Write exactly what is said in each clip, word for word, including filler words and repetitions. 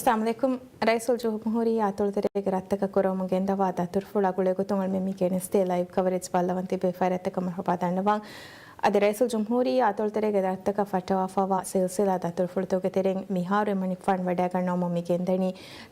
އައްސަލާމު ޢަލައިކުމް. ރައީސުލްޖުމްހޫރިއްޔާ އަތޮޅުތެރޭގެ ރަށްތަކަށް ކުރަވަމުން ގެންދަވާ ދަތުރުފުޅު އަގުޅޭގޮތުން އަޅުމެން މި ގެނެސްދޭ ލައިވް ކަވަރޭޖް ބައްލަވަން ތިބޭ ފަރާތްތަކަށް މަރުޙަބާ ދަންނަވަން. އަދި ރައީސުލްޖުމްހޫރިއްޔާ އަތޮޅުތެރޭގެ ރަށްތަކަށް ފައްޓަވާފައިވާ ސިލްސިލާ ދަތުރުފުޅުތަކުގެ ތެރެއިން މިހާރު އެމަނިކުފާނު ވަޑައިގަންނަވަމުން މި ގެންދަނީ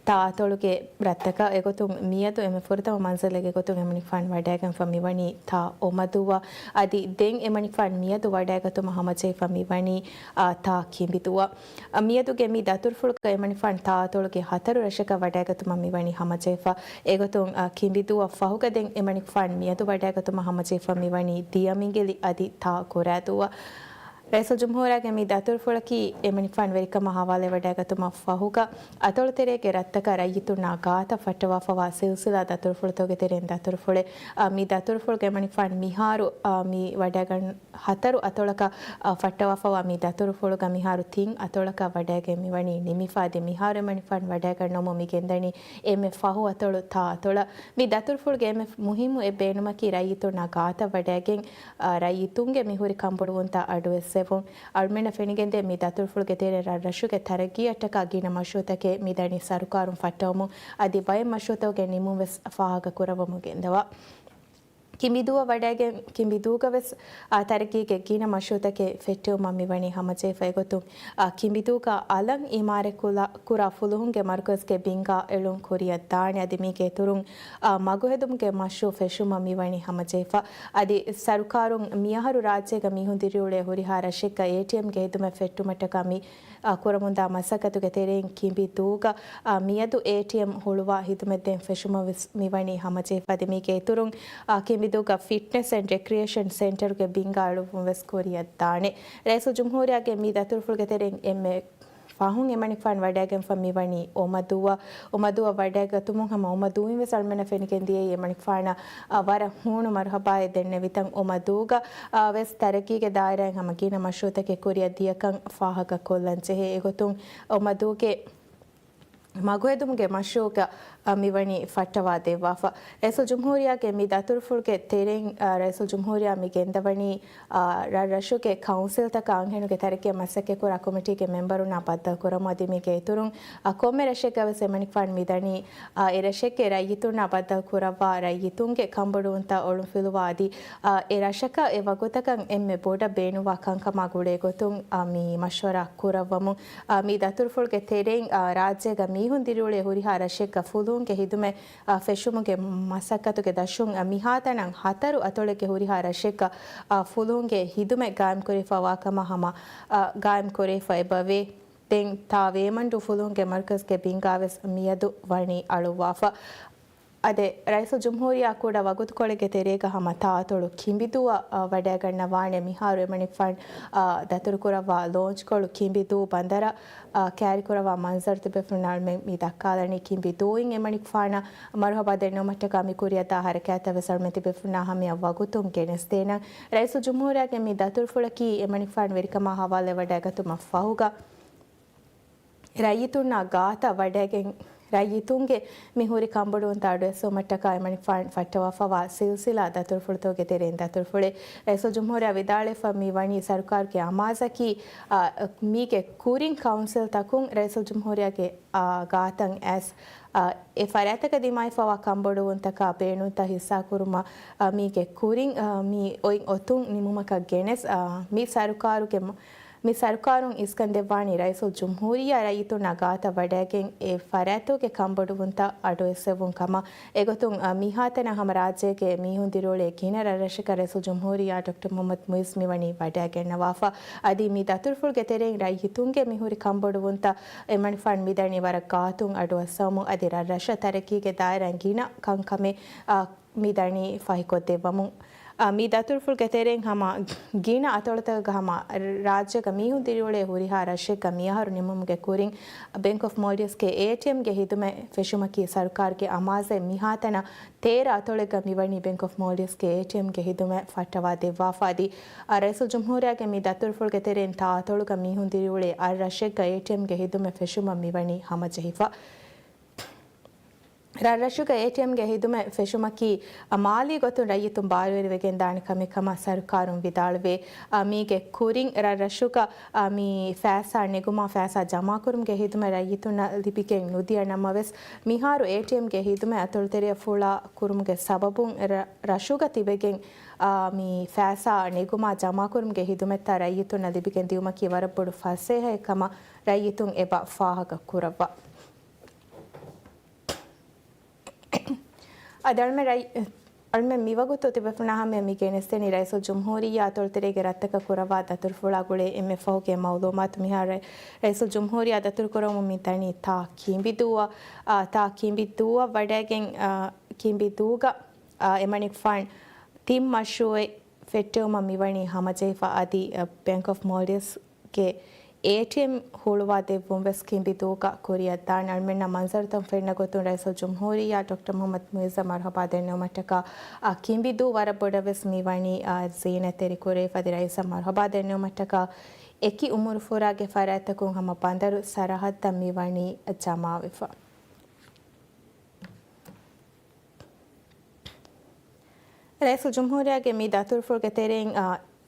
ތާ އަތޮޅުގެ ރަށްތަކަށް. އެގޮތުން މިއަދު އެންމެ ފުރަތަމަ މަންޒިލެއްގެ ގޮތުން އެމަނިކުފާނު ވަޑައިގެންފަ މިވަނީ ތާ އޮމަދޫއަށް. އަދި ދެން އެމަނިކުފާނު މިއަދު ވަޑައިގަތުމަށް ހަމަޖެހިފަ މިވަނީ، އާ، ތާ ކިނބިދޫއަށް. އަ، މިއަދުގެ މި ދަތުރުފުޅުގަ އެމަނިކުފާނު ތާ އަތޮޅުގެ ހަތަރު ރަށަކަށް ވަޑައިގަތުމަށް މިވަނީ ހަމަޖެހިފަ. އެގޮތުން، އަ، ކިނބިދޫއަށް ފަހުގަ ދެން އެމަނިކުފާނު މިއަދު ވަޑައިގަތުމަށް ހަމަޖެހިފަ މިވަނީ ދިޔަމިނގިލި އަދި ތާ ކުރާދޫއަށް. ރައީސުލްޖުމްހޫރިއްޔާގެ މި ދަތުރުފުޅަކީ އެމަނިކުފާނު ވެރިކަމާ ހަވާލުވެވަޑައިގަތުމަށް ފަހުގަ، އަތޮޅުތެރޭގެ ރަށްތަކަށް ރައްޔިތުންނާ ގާތަށް ފައްޓަވާފައިވާ ސިލްސިލާ ދަތުރުފުޅުތަކުގެ ތެރެއިން ދަތުރުފުޅެއް. އަ، މި ދަތުރުފުޅުގަ އެމަނިކުފާނު މިހާރު، އަ، މި ވަޑައިގަން ހަތަރު އަތޮޅަކަށް، އަ، ފައްޓަވާފައިވާ މި ދަތުރުފުޅުގަ މިހާރު ތިން އަތޮޅަކަށް ވަޑައިގެން މިވަނީ ނިމިފަ. އަދި މިހާރު އެމަނިކުފާނު ވަޑައިގަންނަވަމުން މި ގެންދަނީ އެންމެ ފަހު އަތޮޅު ތާ އަތޮޅަށް. މި ދަތުރުފުޅުގެ އެންމެ މުހިއްމު އެއް ބޭނުމަކީ ރައްޔިތުންނާ ގާތަށް ވަޑައިގެން، އަ، ރައްޔިތުންގެ މިހުރި ކަންބޮޑުވުންތައް އަޑުއެއްސެވުން. އަޅުމެންނަށް ފެނިގެންދޭ މި ދަތުރުފުޅުގެ ތެރެއިން ރަށްރަށުގެ ތަރައްގީއަށްޓަކާ ގިނަ މަޝްރޫޢުތަކެއް މިދަނީ ސަރުކާރުން ފައްޓަވަމުން. އަދި ބައެއް މަޝްރޫޢުތަކުގެ ނިމުން ވެސް ފާހަގަ ކުރައްވަމުން ގެންދަވާ. ކިނބިދޫއަށް ވަޑައިގެން ކިނބިދޫގަ ވެސް، އާ، ތަރައްގީގެ ގިނަ މަޝްރޫޢުތަކެއް ފެއްޓެވުމަށް މިވަނީ ހަމަޖެހިފަ. އެގޮތުން، އާ، ކިނބިދޫގަ އަލަށް އިމާރާތް ކުރާ، ކުރާ ފުލުހުންގެ މަރުކަޒުގެ ބިންގާ އެޅުން ކުރިއަށް ދާނެ. އަދި މީގެ އިތުރުން، އާ، މަގުހެދުމުގެ މަޝްރޫޢު ފެށުމަށް މިވަނީ ހަމަޖެހިފަ. އަދި ސަރުކާރުން މިއަހަރު ރާއްޖޭގަ މީހުން ދިރިއުޅޭ ހުރިހާ ރަށެއްގަ އޭޓީއެމްގެ ހިދުމަތް ފެއްޓުމަށްޓަކާ މި އާ، ކުރަމުންދާ މަސައްކަތުގެ ތެރެއިން ކިނބިދޫގަ، އާ، މިއަދު އޭޓީއެމް ހުޅުވާ ހިދުމަތްދޭން ފެށުމަށް ވެސް މިވަނީ ހަމަޖެހިފަ. އަދި މީގެ އިތުރުން، އާ، ކިނބިދޫގަ ފިޓްނެސް އެންޑް ރެކްރިއޭޝަން ސެންޓަރުގެ ބިންގާ އެޅުއްވުން ވެސް ކުރިއަށް ދާނެ. ރައީސުލްޖުމްހޫރިއްޔާގެ މި ދަތުރުފުޅުގެ ތެރެއިން އެންމެ ފަހުން އެމަނިކުފާނު ވަޑައިގެންފަ މިވަނީ އޮމަދޫއަށް. އޮމަދޫއަށް ވަޑައިގަތުމުން ހަމަ އޮމަދޫއިން ވެސް އަޅުމެންނަށް ފެނިގެން ދިޔައީ އެމަނިކުފާނަށް، އާ، ވަރަށް ހޫނު މަރުޙަބާއެއް ދެންނެވިތަން. އޮމަދޫގަ، އާ، ވެސް ތަރައްގީގެ ދާއިރާއިން ހަމަ ގިނަ މަޝްރޫޢުތަކެއް ކުރިއަށް ދިޔަކަން ފާހަގަކޮށްލަން ޖެހޭ. އެގޮތުން އޮމަދޫގެ މަގުހެދުމުގެ މަޝްރޫޢުގަ، އަ، މިވަނީ ފައްޓަވާ ދެއްވާފަ. ރައީސުލްޖުމްހޫރިއްޔާގެ މި ދަތުރުފުޅުގެ ތެރެއިން، އަ، ރައީސުލްޖުމްހޫރިއްޔާ މި ގެންދަވަނީ، އަ، ރަށްރަށުގެ ކައުންސިލްތަކާ އަންހެނުންގެ ތަރައްގީއަށް މަސައްކަތްކުރާ ކޮމިޓީގެ މެމްބަރުންނާ ބައްދަލުކުރަމުން. އަދި މީގެ އިތުރުން، އަ، ކޮންމެ ރަށެއްގަ ވެސް އެމަނިކުފާނު މިދަނީ، އާ، އެ ރަށެއްގެ ރައްޔިތުންނާ ބައްދަލު ކުރައްވާ، ރައްޔިތުންގެ ކަންބޮޑުވުންތައް އޮޅުންފިލުވާ އަދި، އާ، އެ ރަށަކަށް އެ ވަގުތަކަށް އެންމެ ބޮޑަށް ބޭނުންވާ ކަންކަމާ ގުޅޭ ގޮތުން، އާ، މި މަޝްވަރާ ކުރައްވަމުން. އާ، މި ދަތުރުފުޅުގެ ތެރެއިން، އާ، ރާއްޖޭގަ މީހުން ދިރިއުޅޭ ހުރިހާ ރަށެއްގަ ފުލުހުންގެ ހިދުމަތް، އާ، ފެށުމުގެ މަސައްކަތުގެ ދަށުން، އާ، މިހާތަނަށް ހަތަރު އަތޮޅެއްގެ ހުރިހާ ރަށެއްގަ، އާ، ފުލުހުންގެ ހިދުމަތް ގާއިމްކުރެވިފައިވާ ކަމަށް ހަމަ، އާ، ގާއިމްކުރެވިފަ އެބަވޭ. ދެން ތާ ވޭމަންޑޫ ފުލުހުންގެ މަރުކަޒުގެ ބިންގާވެސް މިއަދު ވަނީ އަޅުއްވާފަ. އަދި ރައީސުލްޖުމްހޫރިއްޔާ ކުޑަ ވަގުތުކޮޅެއްގެ ތެރޭގަ ހަމަ ތާއަތޮޅު ކިނބިދޫއަށް، އަ، ވަޑައިގަންނަވާނެ. މިހާރު އެމަނިކުފާނު، އަ، ދަތުރުކުރައްވާ ލޯންޗްކޮޅު ކިނބިދޫ ބަނދަރަށް، އަ، ކައިރިކުރައްވާ މަންޒަރު ތިބޭފުޅުންނަށް އަޅުމެން މި ދައްކާލަނީ. ކިނބިދޫއިން އެމަނިކުފާނަށް މަރުހަބާ ދެންނެވުމަށްޓަކާ މި ކުރިއަށްދާ ހަރަކާތްތައް ވެސް އަޅުމެން ތިބޭފުޅުންނާ ހަމަޔަށް ވަގުތުން ގެނެސްދޭނަން. ރައީސުލްޖުމްހޫރިއްޔާގެ މި ދަތުރުފުޅަކީ އެމަނިކުފާނު ވެރިކަމާ ހަވާލުވެވަޑައިގަތުމަށް ފަހުގަ، ރައްޔިތުންނާ ގާތަށް ވަޑައިގެން، ރައްޔިތުންގެ މި ހުރި ކަންބޮޑުވުންތައް އަޑުއެއްސެވުމަށްޓަކާ އެމަނިކުފާނު ފައްޓަވާފައިވާ ސިލްސިލާ ދަތުރުފުޅުތަކުގެ ތެރެއިން ދަތުރުފުޅެއް. ރައީސުލްޖުމްހޫރިއްޔާ ވިދާޅުވެފަ މި ވަނީ ސަރުކާރުގެ އަމާޒަކީ، އާ، މީގެ ކުރިން ކައުންސިލްތަކުން ރައީސުލްޖުމްހޫރިއްޔާގެ، އާ، ގާތަށް އައިސް، އާ، އެ ފަރާތަކަށް ދިމާވެފައިވާ ކަންބޮޑުވުންތަކާ ބޭނުންތައް ހިއްސާކުރުމަށް، އާ، މީގެ ކުރިން، އާ، މި އޮތް އޮތުން ނިމުމަކަށް ގެނެސް، އާ، މި ސަރުކާރުގެ މަ-، މި ސަރުކާރުން އިސްކަން ދެއްވާނީ ރައީސުލްޖުމްހޫރިއްޔާ ރައްޔިތުންނާ ގާތަށް ވަޑައިގެން އެ ފަރާތުގެ ކަންބޮޑުވުންތައް އަޑުއެއްސެވުން ކަމަށް. އެގޮތުން، އަ، މިހާތަނަށް ހަމަ ރާއްޖޭގެ މީހުން ދިރިއުޅޭ ގިނަ ރަށްރަށަކަށް ރައީސުލްޖުމްހޫރިއްޔާ ޑޮކްޓަރ މުޙައްމަދު މުޢިއްޒު މިވަނީ ވަޑައިގެންނަވާފަ. އަދި މި ދަތުރުފުޅުގެ ތެރެއިން ރައްޔިތުންގެ މިހުރި ކަންބޮޑުވުންތައް އެމަނިކުފާނު މިދަނީ ވަރަށް ގާތުން އަޑުއައްސަވަމުން. އަދި ރަށްރަށަށް ތަރައްގީގެ ދާއިރާއިން ގިނަ ކަންކަމެއް، އަ، މިދަނީ ފަހިކޮށްދެއްވަމުން. އަ، މި ދަތުރުފުޅުގެ ތެރެއިން ހަމަ ގިނަ އަތޮޅުތަކުގަ ހަމަ ރާއްޖޭގަ މީހުން ދިރިއުޅޭ ހުރިހާ ރަށެއްގަ މިއަހަރު ނިމުމުގެ ކުރިން ބެންކް އޮފް މޯލްޑިވްސްގެ އޭޓީއެމްގެ ހިދުމަތް ފެށުމަކީ ސަރުކާރުގެ އަމާޒެއް. މިހާތަނަށް ތޭރަ އަތޮޅެއްގަ މިވަނީ ބެންކް އޮފް މޯލްޑިވްސްގެ އޭޓީއެމްގެ ހިދުމަތް ފައްޓަވާ ދެއްވާފަ. އަދި، އަ، ރައީސުލްޖުމްހޫރިއްޔާގެ މި ދަތުރުފުޅުގެ ތެރެއިން ތާ އަތޮޅުގަ މީހުން ދިރިއުޅޭ އަށް ރަށެއްގަ އޭޓީއެމްގެ ހިދުމަތް ފެށުމަށް މިވަނީ ހަމަޖެހިފަ. ރަށްރަށުގަ އޭޓީއެމްގެ ހިދުމަތް ފެށުމަކީ މާލީ ގޮތުން ރައްޔިތުން ބާރުވެރިވެގެން ދާނެ ކަމެއް ކަމަށް ސަރުކާރުން ވިދާޅުވޭ. މީގެ ކުރިން ރަށްރަށުގަ މި ފައިސާ ނެގުމާ ފައިސާ ޖަމާކުރުމުގެ ހިދުމަތް ރައްޔިތުންނަށް ލިބިގެން ނުދިޔަ ނަމަވެސް، މިހާރު އޭޓީއެމްގެ ހިދުމަތް އަތޮޅުތެރެއަށް ފުޅާ ކުރުމުގެ ސަބަބުން ރަށުގަ ތިބެގެން މި ފައިސާ ނެގުމާ ޖަމާކުރުމުގެ ހިދުމަތްތައް ރައްޔިތުންނަށް ލިބިގެން ދިއުމަކީ ވަރަށް ބޮޑު ފަސޭހައެއް ކަމަށް ރައްޔިތުން އެބަ ފާހަގަ ކުރައްވާ. އަދި އަޅުމެން ރައި-، އަޅުމެން މިވަގުތު ތިބޭފުޅުންނާ ހަމަޔަށް މި ގެނެސްދެނީ ރައީސުލްޖުމްހޫރިއްޔާ އަތޮޅުތެރޭގެ ރަށްތަކަށް ކުރައްވާ ދަތުރުފުޅާ ގުޅޭ އެންމެ ފަހުގެ މައުލޫމާތު. މިހާރު ރައީ-، ރައީސުލްޖުމްހޫރިއްޔާ ދަތުރުކުރަމުން މި ދަނީ ތާ ކިނބިދޫއަށް، އާ، ތާ ކިނބިދޫއަށް ވަޑައިގެން، އާ، ކިނބިދޫގަ، އާ، އެމަނިކުފާން ތިން މަޝްރޫއެއް ފެއްޓެވުމަށް މިވަނީ ހަމަޖެހިފަ. އަދި، އަ، ބޭންކް އޮފް މޯލްޑިވްސްގެ އޭޓީއެމް ހުޅުވާ ދެއްވުން ވެސް ކިނބިދޫގަ ކުރިއަށް ދާން. އަޅުމެންނަށް މަންޒަރުތައް ފެންނަ ގޮތުން ރައީސުލްޖުމްހޫރިއްޔާ ޑޮކްޓަރ މުޙައްމަދު މުޢިއްޒަށް މަރުޙަބާ ދެންނެވުމަށްޓަކާ، އަ، ކިނބިދޫ ވަރަށް ބޮޑަށް ވެސް މިވަނީ، އަ، ޒީނަތްތެރި ކުރެވިފަ. އަދި ރައީސަށް މަރުޙަބާ ދެންނެވުމަށްޓަކާ އެކި އުމުރު ފުރާގެ ފަރާތްތަކުން ހަމަ ބަނދަރު ސަރަހައްދަށް މިވަނީ ޖަމާވެފަ. ރައީސުލްޖުމްހޫރިއްޔާގެ މި ދަތުރުފުޅުގެ ތެރެއިން، އާ،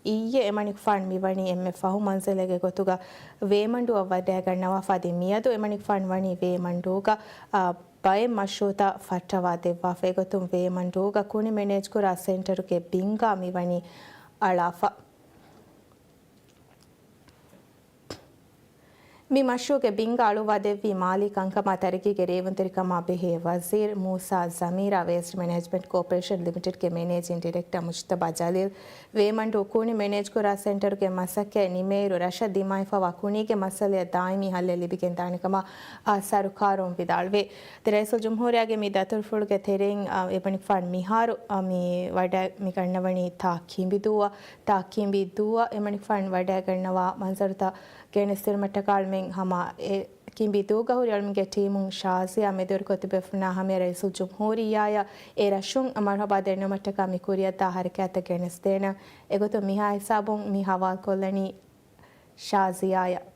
އިއްޔެ އެމަނިކުފާން މިވަނީ އެންމެ ފަހު މަންޒިލެއްގެ ގޮތުގަ ވޭމަންޑޫއަށް ވަޑައިގަންނަވާފަ. އަދި މިއަދު އެމަނިކުފާން ވަނީ ވޭމަންޑޫގަ، އާ، ބައެއް މަޝްރޫއުތައް ފައްޓަވާ ދެއްވާފަ. އެގޮތުން ވޭމަންޑޫގަ ކުނި މެނޭޖްކުރާ ސެންޓަރުގެ ބިންގާ މިވަނީ އަޅާފަ. މި މަޝްރޫއުގެ ބިންގާ އަޅުވާ ދެއްވީ މާލީ ކަންކަމާ ތަރައްގީގެ ރޭވުންތެރިކަމާ ބެހޭ ވަޒީރު މޫސާ ޒަމީރާ. ވޭސްޓް މެނޭޖްމަންޓް ކޯޕަރޭޝަން ލިމިޓެޑްގެ މެނޭޖިން ޑިރެކްޓަރ މުޖްތަބާ ޖަލީލް ވޭމަންޑޫ ކުނި މެނޭޖްކުރާ ސެންޓަރުގެ މަސައްކަތް ނިމޭއިރު، ރަށަށް ދިމާވެފަވާ ކުނީގެ މައްސަލަޔަށް ދާއިމީ ހައްލެއް ލިބިގެންދާނެކަމަށް، އާ، ސަރުކާރުން ވިދާޅުވޭ. ދެ ރައީސުލްޖުމްހޫރިއްޔާގެ މި ދަތުރުފުޅުގެ ތެރެއިން، އާ، އެމަނިކުފާން މިހާރު، އާ، މި ވަޑަ-، މި ގަންނަވަނީ ތާ ކިނބިދޫއަށް. ތާ ކިނބިދޫއަށް އެމަނިކުފާން ވަޑައިގަންނަވާ މަންޒަރުތައް ގެނެސްދިނުމަށްޓަކާ އަޅުމެން ހަމަ އެ ކިނބިދޫގަ ހުރި އަޅުމެންގެ ޓީމުން ޝާޒިޔާ މެދުވެރިކޮށް ތިބޭފުޅުންނާ ހަމަޔަށް ރައީސުލްޖުމްހޫރިއްޔާއަށް އެ ރަށުން މަރުޙަބާ ދެންނެވުމަށްޓަކާ މި ކުރިއަށްދާ ހަރަކާތްތައް ގެނެސްދޭނަން. އެގޮތުން މިހާ ހިސާބުން މި ހަވާލުކޮށްލަނީ ޝާޒިޔާއަށް.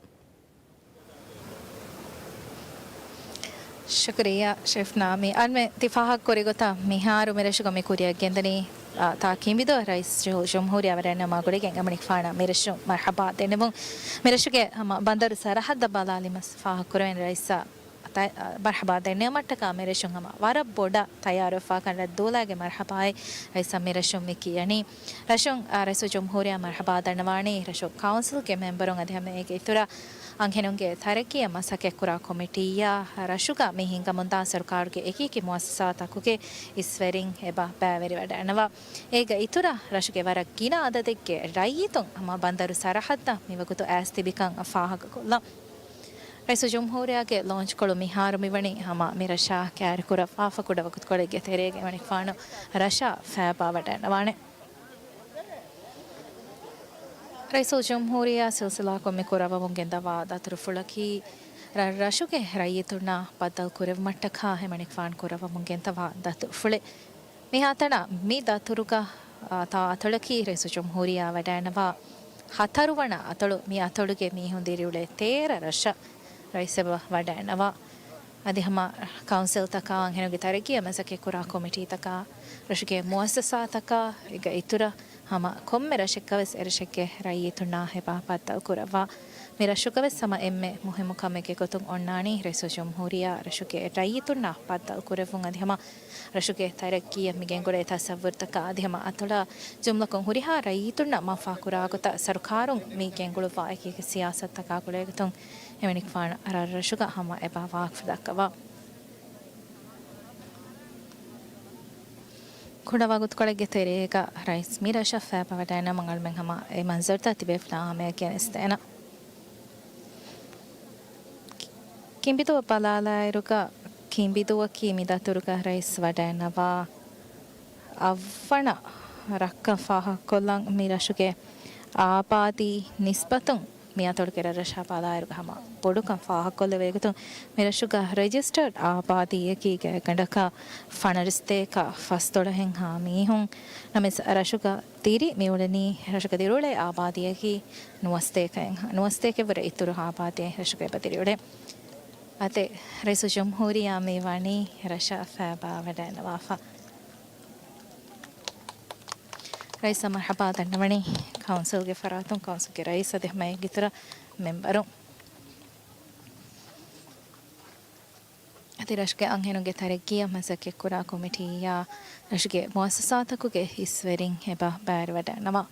ޝުކުރިއްޔާ ޝެފް ނާމީ. އަންމެ ތި ފާހަގަކުރި ގޮތަށް މިހާރު މިރަށުގަ މި ކުރިއަށް ގެންދަނީ، އާ، ތާ ކިނބިދޫ ރައީސް ޖު-، ޖުމްހޫރިއްޔާ ވަޑައިގަންނަވާ ގުޅިގެން އެމަނިކުފާނަށް މިރަށުން މަރްޙަބާ ދެންނެވުން. މިރަށުގެ ހަމަ ބަނދަރު ސަރަހައްދަށް ބަލާލީމަ ފާހަގަކުރެވެން ރައީސަށް ތަ-، މަރްޙަބާ ދެންނެވުމަށްޓަކާ މިރަށުން ހަމަ ވަރަށް ބޮޑަށް ތައްޔާރުވެފާކަން ރައްދޫލާގެ މަރްޙަބާއެއް ރައީސަށް މިރަށުން މި ކިޔަނީ. ރަށުން، އާ، ރައީސުލްޖުމްހޫރިއްޔާ މަރްޙަބާ ދަންނަވާނީ ރަށު ކައުންސިލްގެ މެމްބަރުން އަދި ހަމަ އޭގެ އިތުރަށް އަންހެނުންގެ ތަރައްޤީއަށް މަސައްކަތްކުރާ ކޮމިޓީއާ، ރަށުގަ މި ހިންގަމުންދާ ސަރުކާރުގެ އެކިއެކި މުއައްސަސާތަކުގެ އިސްވެރިން އެބަ ބައިވެރިވަޑައިގަންނަވާ. އޭގެ އިތުރަށް ރަށުގެ ވަރަށް ގިނަ އަދަދެއްގެ ރައްޔިތުން ހަމަ ބަނދަރު ސަރަހައްދަށް މިވަގުތު އައިސް ތިބިކަން ފާހަގަކޮށްލަން. ރައީސުލްޖުމްހޫރިއްޔާގެ ލޯންޗްކޮޅު މިހާރު މިވަނީ ހަމަ މިރަށާ ކައިރިކުރައްވާފަ. ކުޑަ ވަގުތުކޮޅެއްގެ ތެރޭގަ އެމަނިކުފާނު ރަށާ ފައިބާވަޑައިގަންނަވާނެ. ރައީސުލްޖުމްހޫރިއްޔާ ސިލްސިލާކޮށް މި ކުރައްވަމުން ގެންދަވާ ދަތުރުފުޅަކީ، ރަށްރަށުގެ ރައްޔިތުންނާ ބައްދަލު ކުރެއްވުމަށްޓަކާ އެމަނިކުފާނު ކުރައްވަމުން ގެންދަވާ ދަތުރުފުޅެއް. މިހާތަނަށް މި ދަތުރުގަ، އާ، ތާ އަތޮޅަކީ ރައީސުލްޖުމްހޫރިއްޔާ ވަޑައިގަންނަވާ ހަތަރުވަނަ އަތޮޅު. މި އަތޮޅުގެ މީހުން ދިރިއުޅޭ ތޭރަ ރަށަށް ރައީސް އެބަ ވަޑައިގަންނަވާ. އަދި ހަމަ ކައުންސިލްތަކާ، އަންހެނުންގެ ތަރައްގީއަށް މަސައްކަތްކުރާ ކޮމިޓީތަކާ، ރަށުގެ މުއައްސަސާތަކާ، އޭގެ އިތުރަށް ހަމަ ކޮންމެ ރަށެއްގަވެސް އެރަށެއްގެ ރައްޔިތުންނާ އެބަ ބައްދަލު ކުރައްވާ. މި ރަށުގަވެސް ހަމަ އެންމެ މުހިއްމު ކަމެއްގެ ގޮތުން އޮންނާނީ ރައީސުލްޖުމްހޫރިއްޔާ ރަށުގެ ރައްޔިތުންނާ ބައްދަލު ކުރެއްވުން އަދި ހަމަ ރަށުގެ ތަރައްގީއަށް މި ގެންގުޅޭ ތަސައްވުރުތަކާ އަދި ހަމަ އަތޮޅާ ޖުމްލަކޮށް ހުރިހާ ރައްޔިތުންނަށް މަންފާ ކުރާ ގޮތަށް ސަރުކާރުން މި ގެންގުޅުއްވާ އެކި އެކި ސިޔާސަތުތަކާ ގުޅޭގޮތުން އެމަނިކުފާނު ރަށްރަށުގަ ހަމަ އެބަ ވާކިފު ދައްކަވާ. ކުޑަ ވަގުތުކޮޅެއްގެ ތެރޭގަ ރައީސް މި ރަށަށް ފައިބަވަޑައިގަންނަވަން އަޅުމެން ހަމަ އެ މަންޒަރުތައް ތިބޭފުޅާ ހަމަޔަށް ގެނެސްދޭނަން. ކިނބިދޫއަށް ބަލާލާއިރުގަ، ކިނބިދޫއަކީ މި ދަތުރުގަ ރައީސް ވަޑައިގަންނަވާ އަށްވަނަ ރަށްކަން ފާހަގަކޮށްލަން. މި ރަށުގެ އާބާދީ ނިސްބަތުން މި އަތޮޅުގެ ރަށްރަށާ ބަލާއިރުގަ ހަމަ ބޮޑުކަން ފާހަގަކޮށްލެވޭ ގޮތުން، މި ރަށުގަ ރެޖިސްޓަރޑް އާބާދީއަކީ ގާތްގަނޑަކަށް ފަނަރަ ސަތޭކަ ފަސްދޮޅަހެއްހާ މީހުން. ނަމަވެސް ރަށުގަ ދިރި މިއުޅެނީ، ރަށުގަ ދިރިއުޅޭ އާބާދީއަކީ ނުވަސަތޭކައެއްހާ، ނުވަސަތޭކައަށްވުރެ އިތުރު އާބާދީއެއް ރަށުގަ އެބަ ދިރިއުޅޭ. އަދި ރައީސުލްޖުމްހޫރިއްޔާ މި ވަނީ ރަށަށް ފައިބާވަޑައިގަންނަވާފަ. ރައީސަށް މަރްޙަބާ ދަންނަވަނީ ކައުންސިލްގެ ފަރާތުން ކައުންސިލްގެ ރައީސް އަދި ހަމަ އޭގެ އިތުރަށް މެމްބަރުން. އަދި ރަށުގެ އަންހެނުންގެ ތަރައްގީއަށް މަސައްކަތްކުރާ ކޮމިޓީއާ ރަށުގެ މުއައްސަސާތަކުގެ އިސްވެރިން އެބަ ބައިވެރިވަޑައިގަންނަވާ.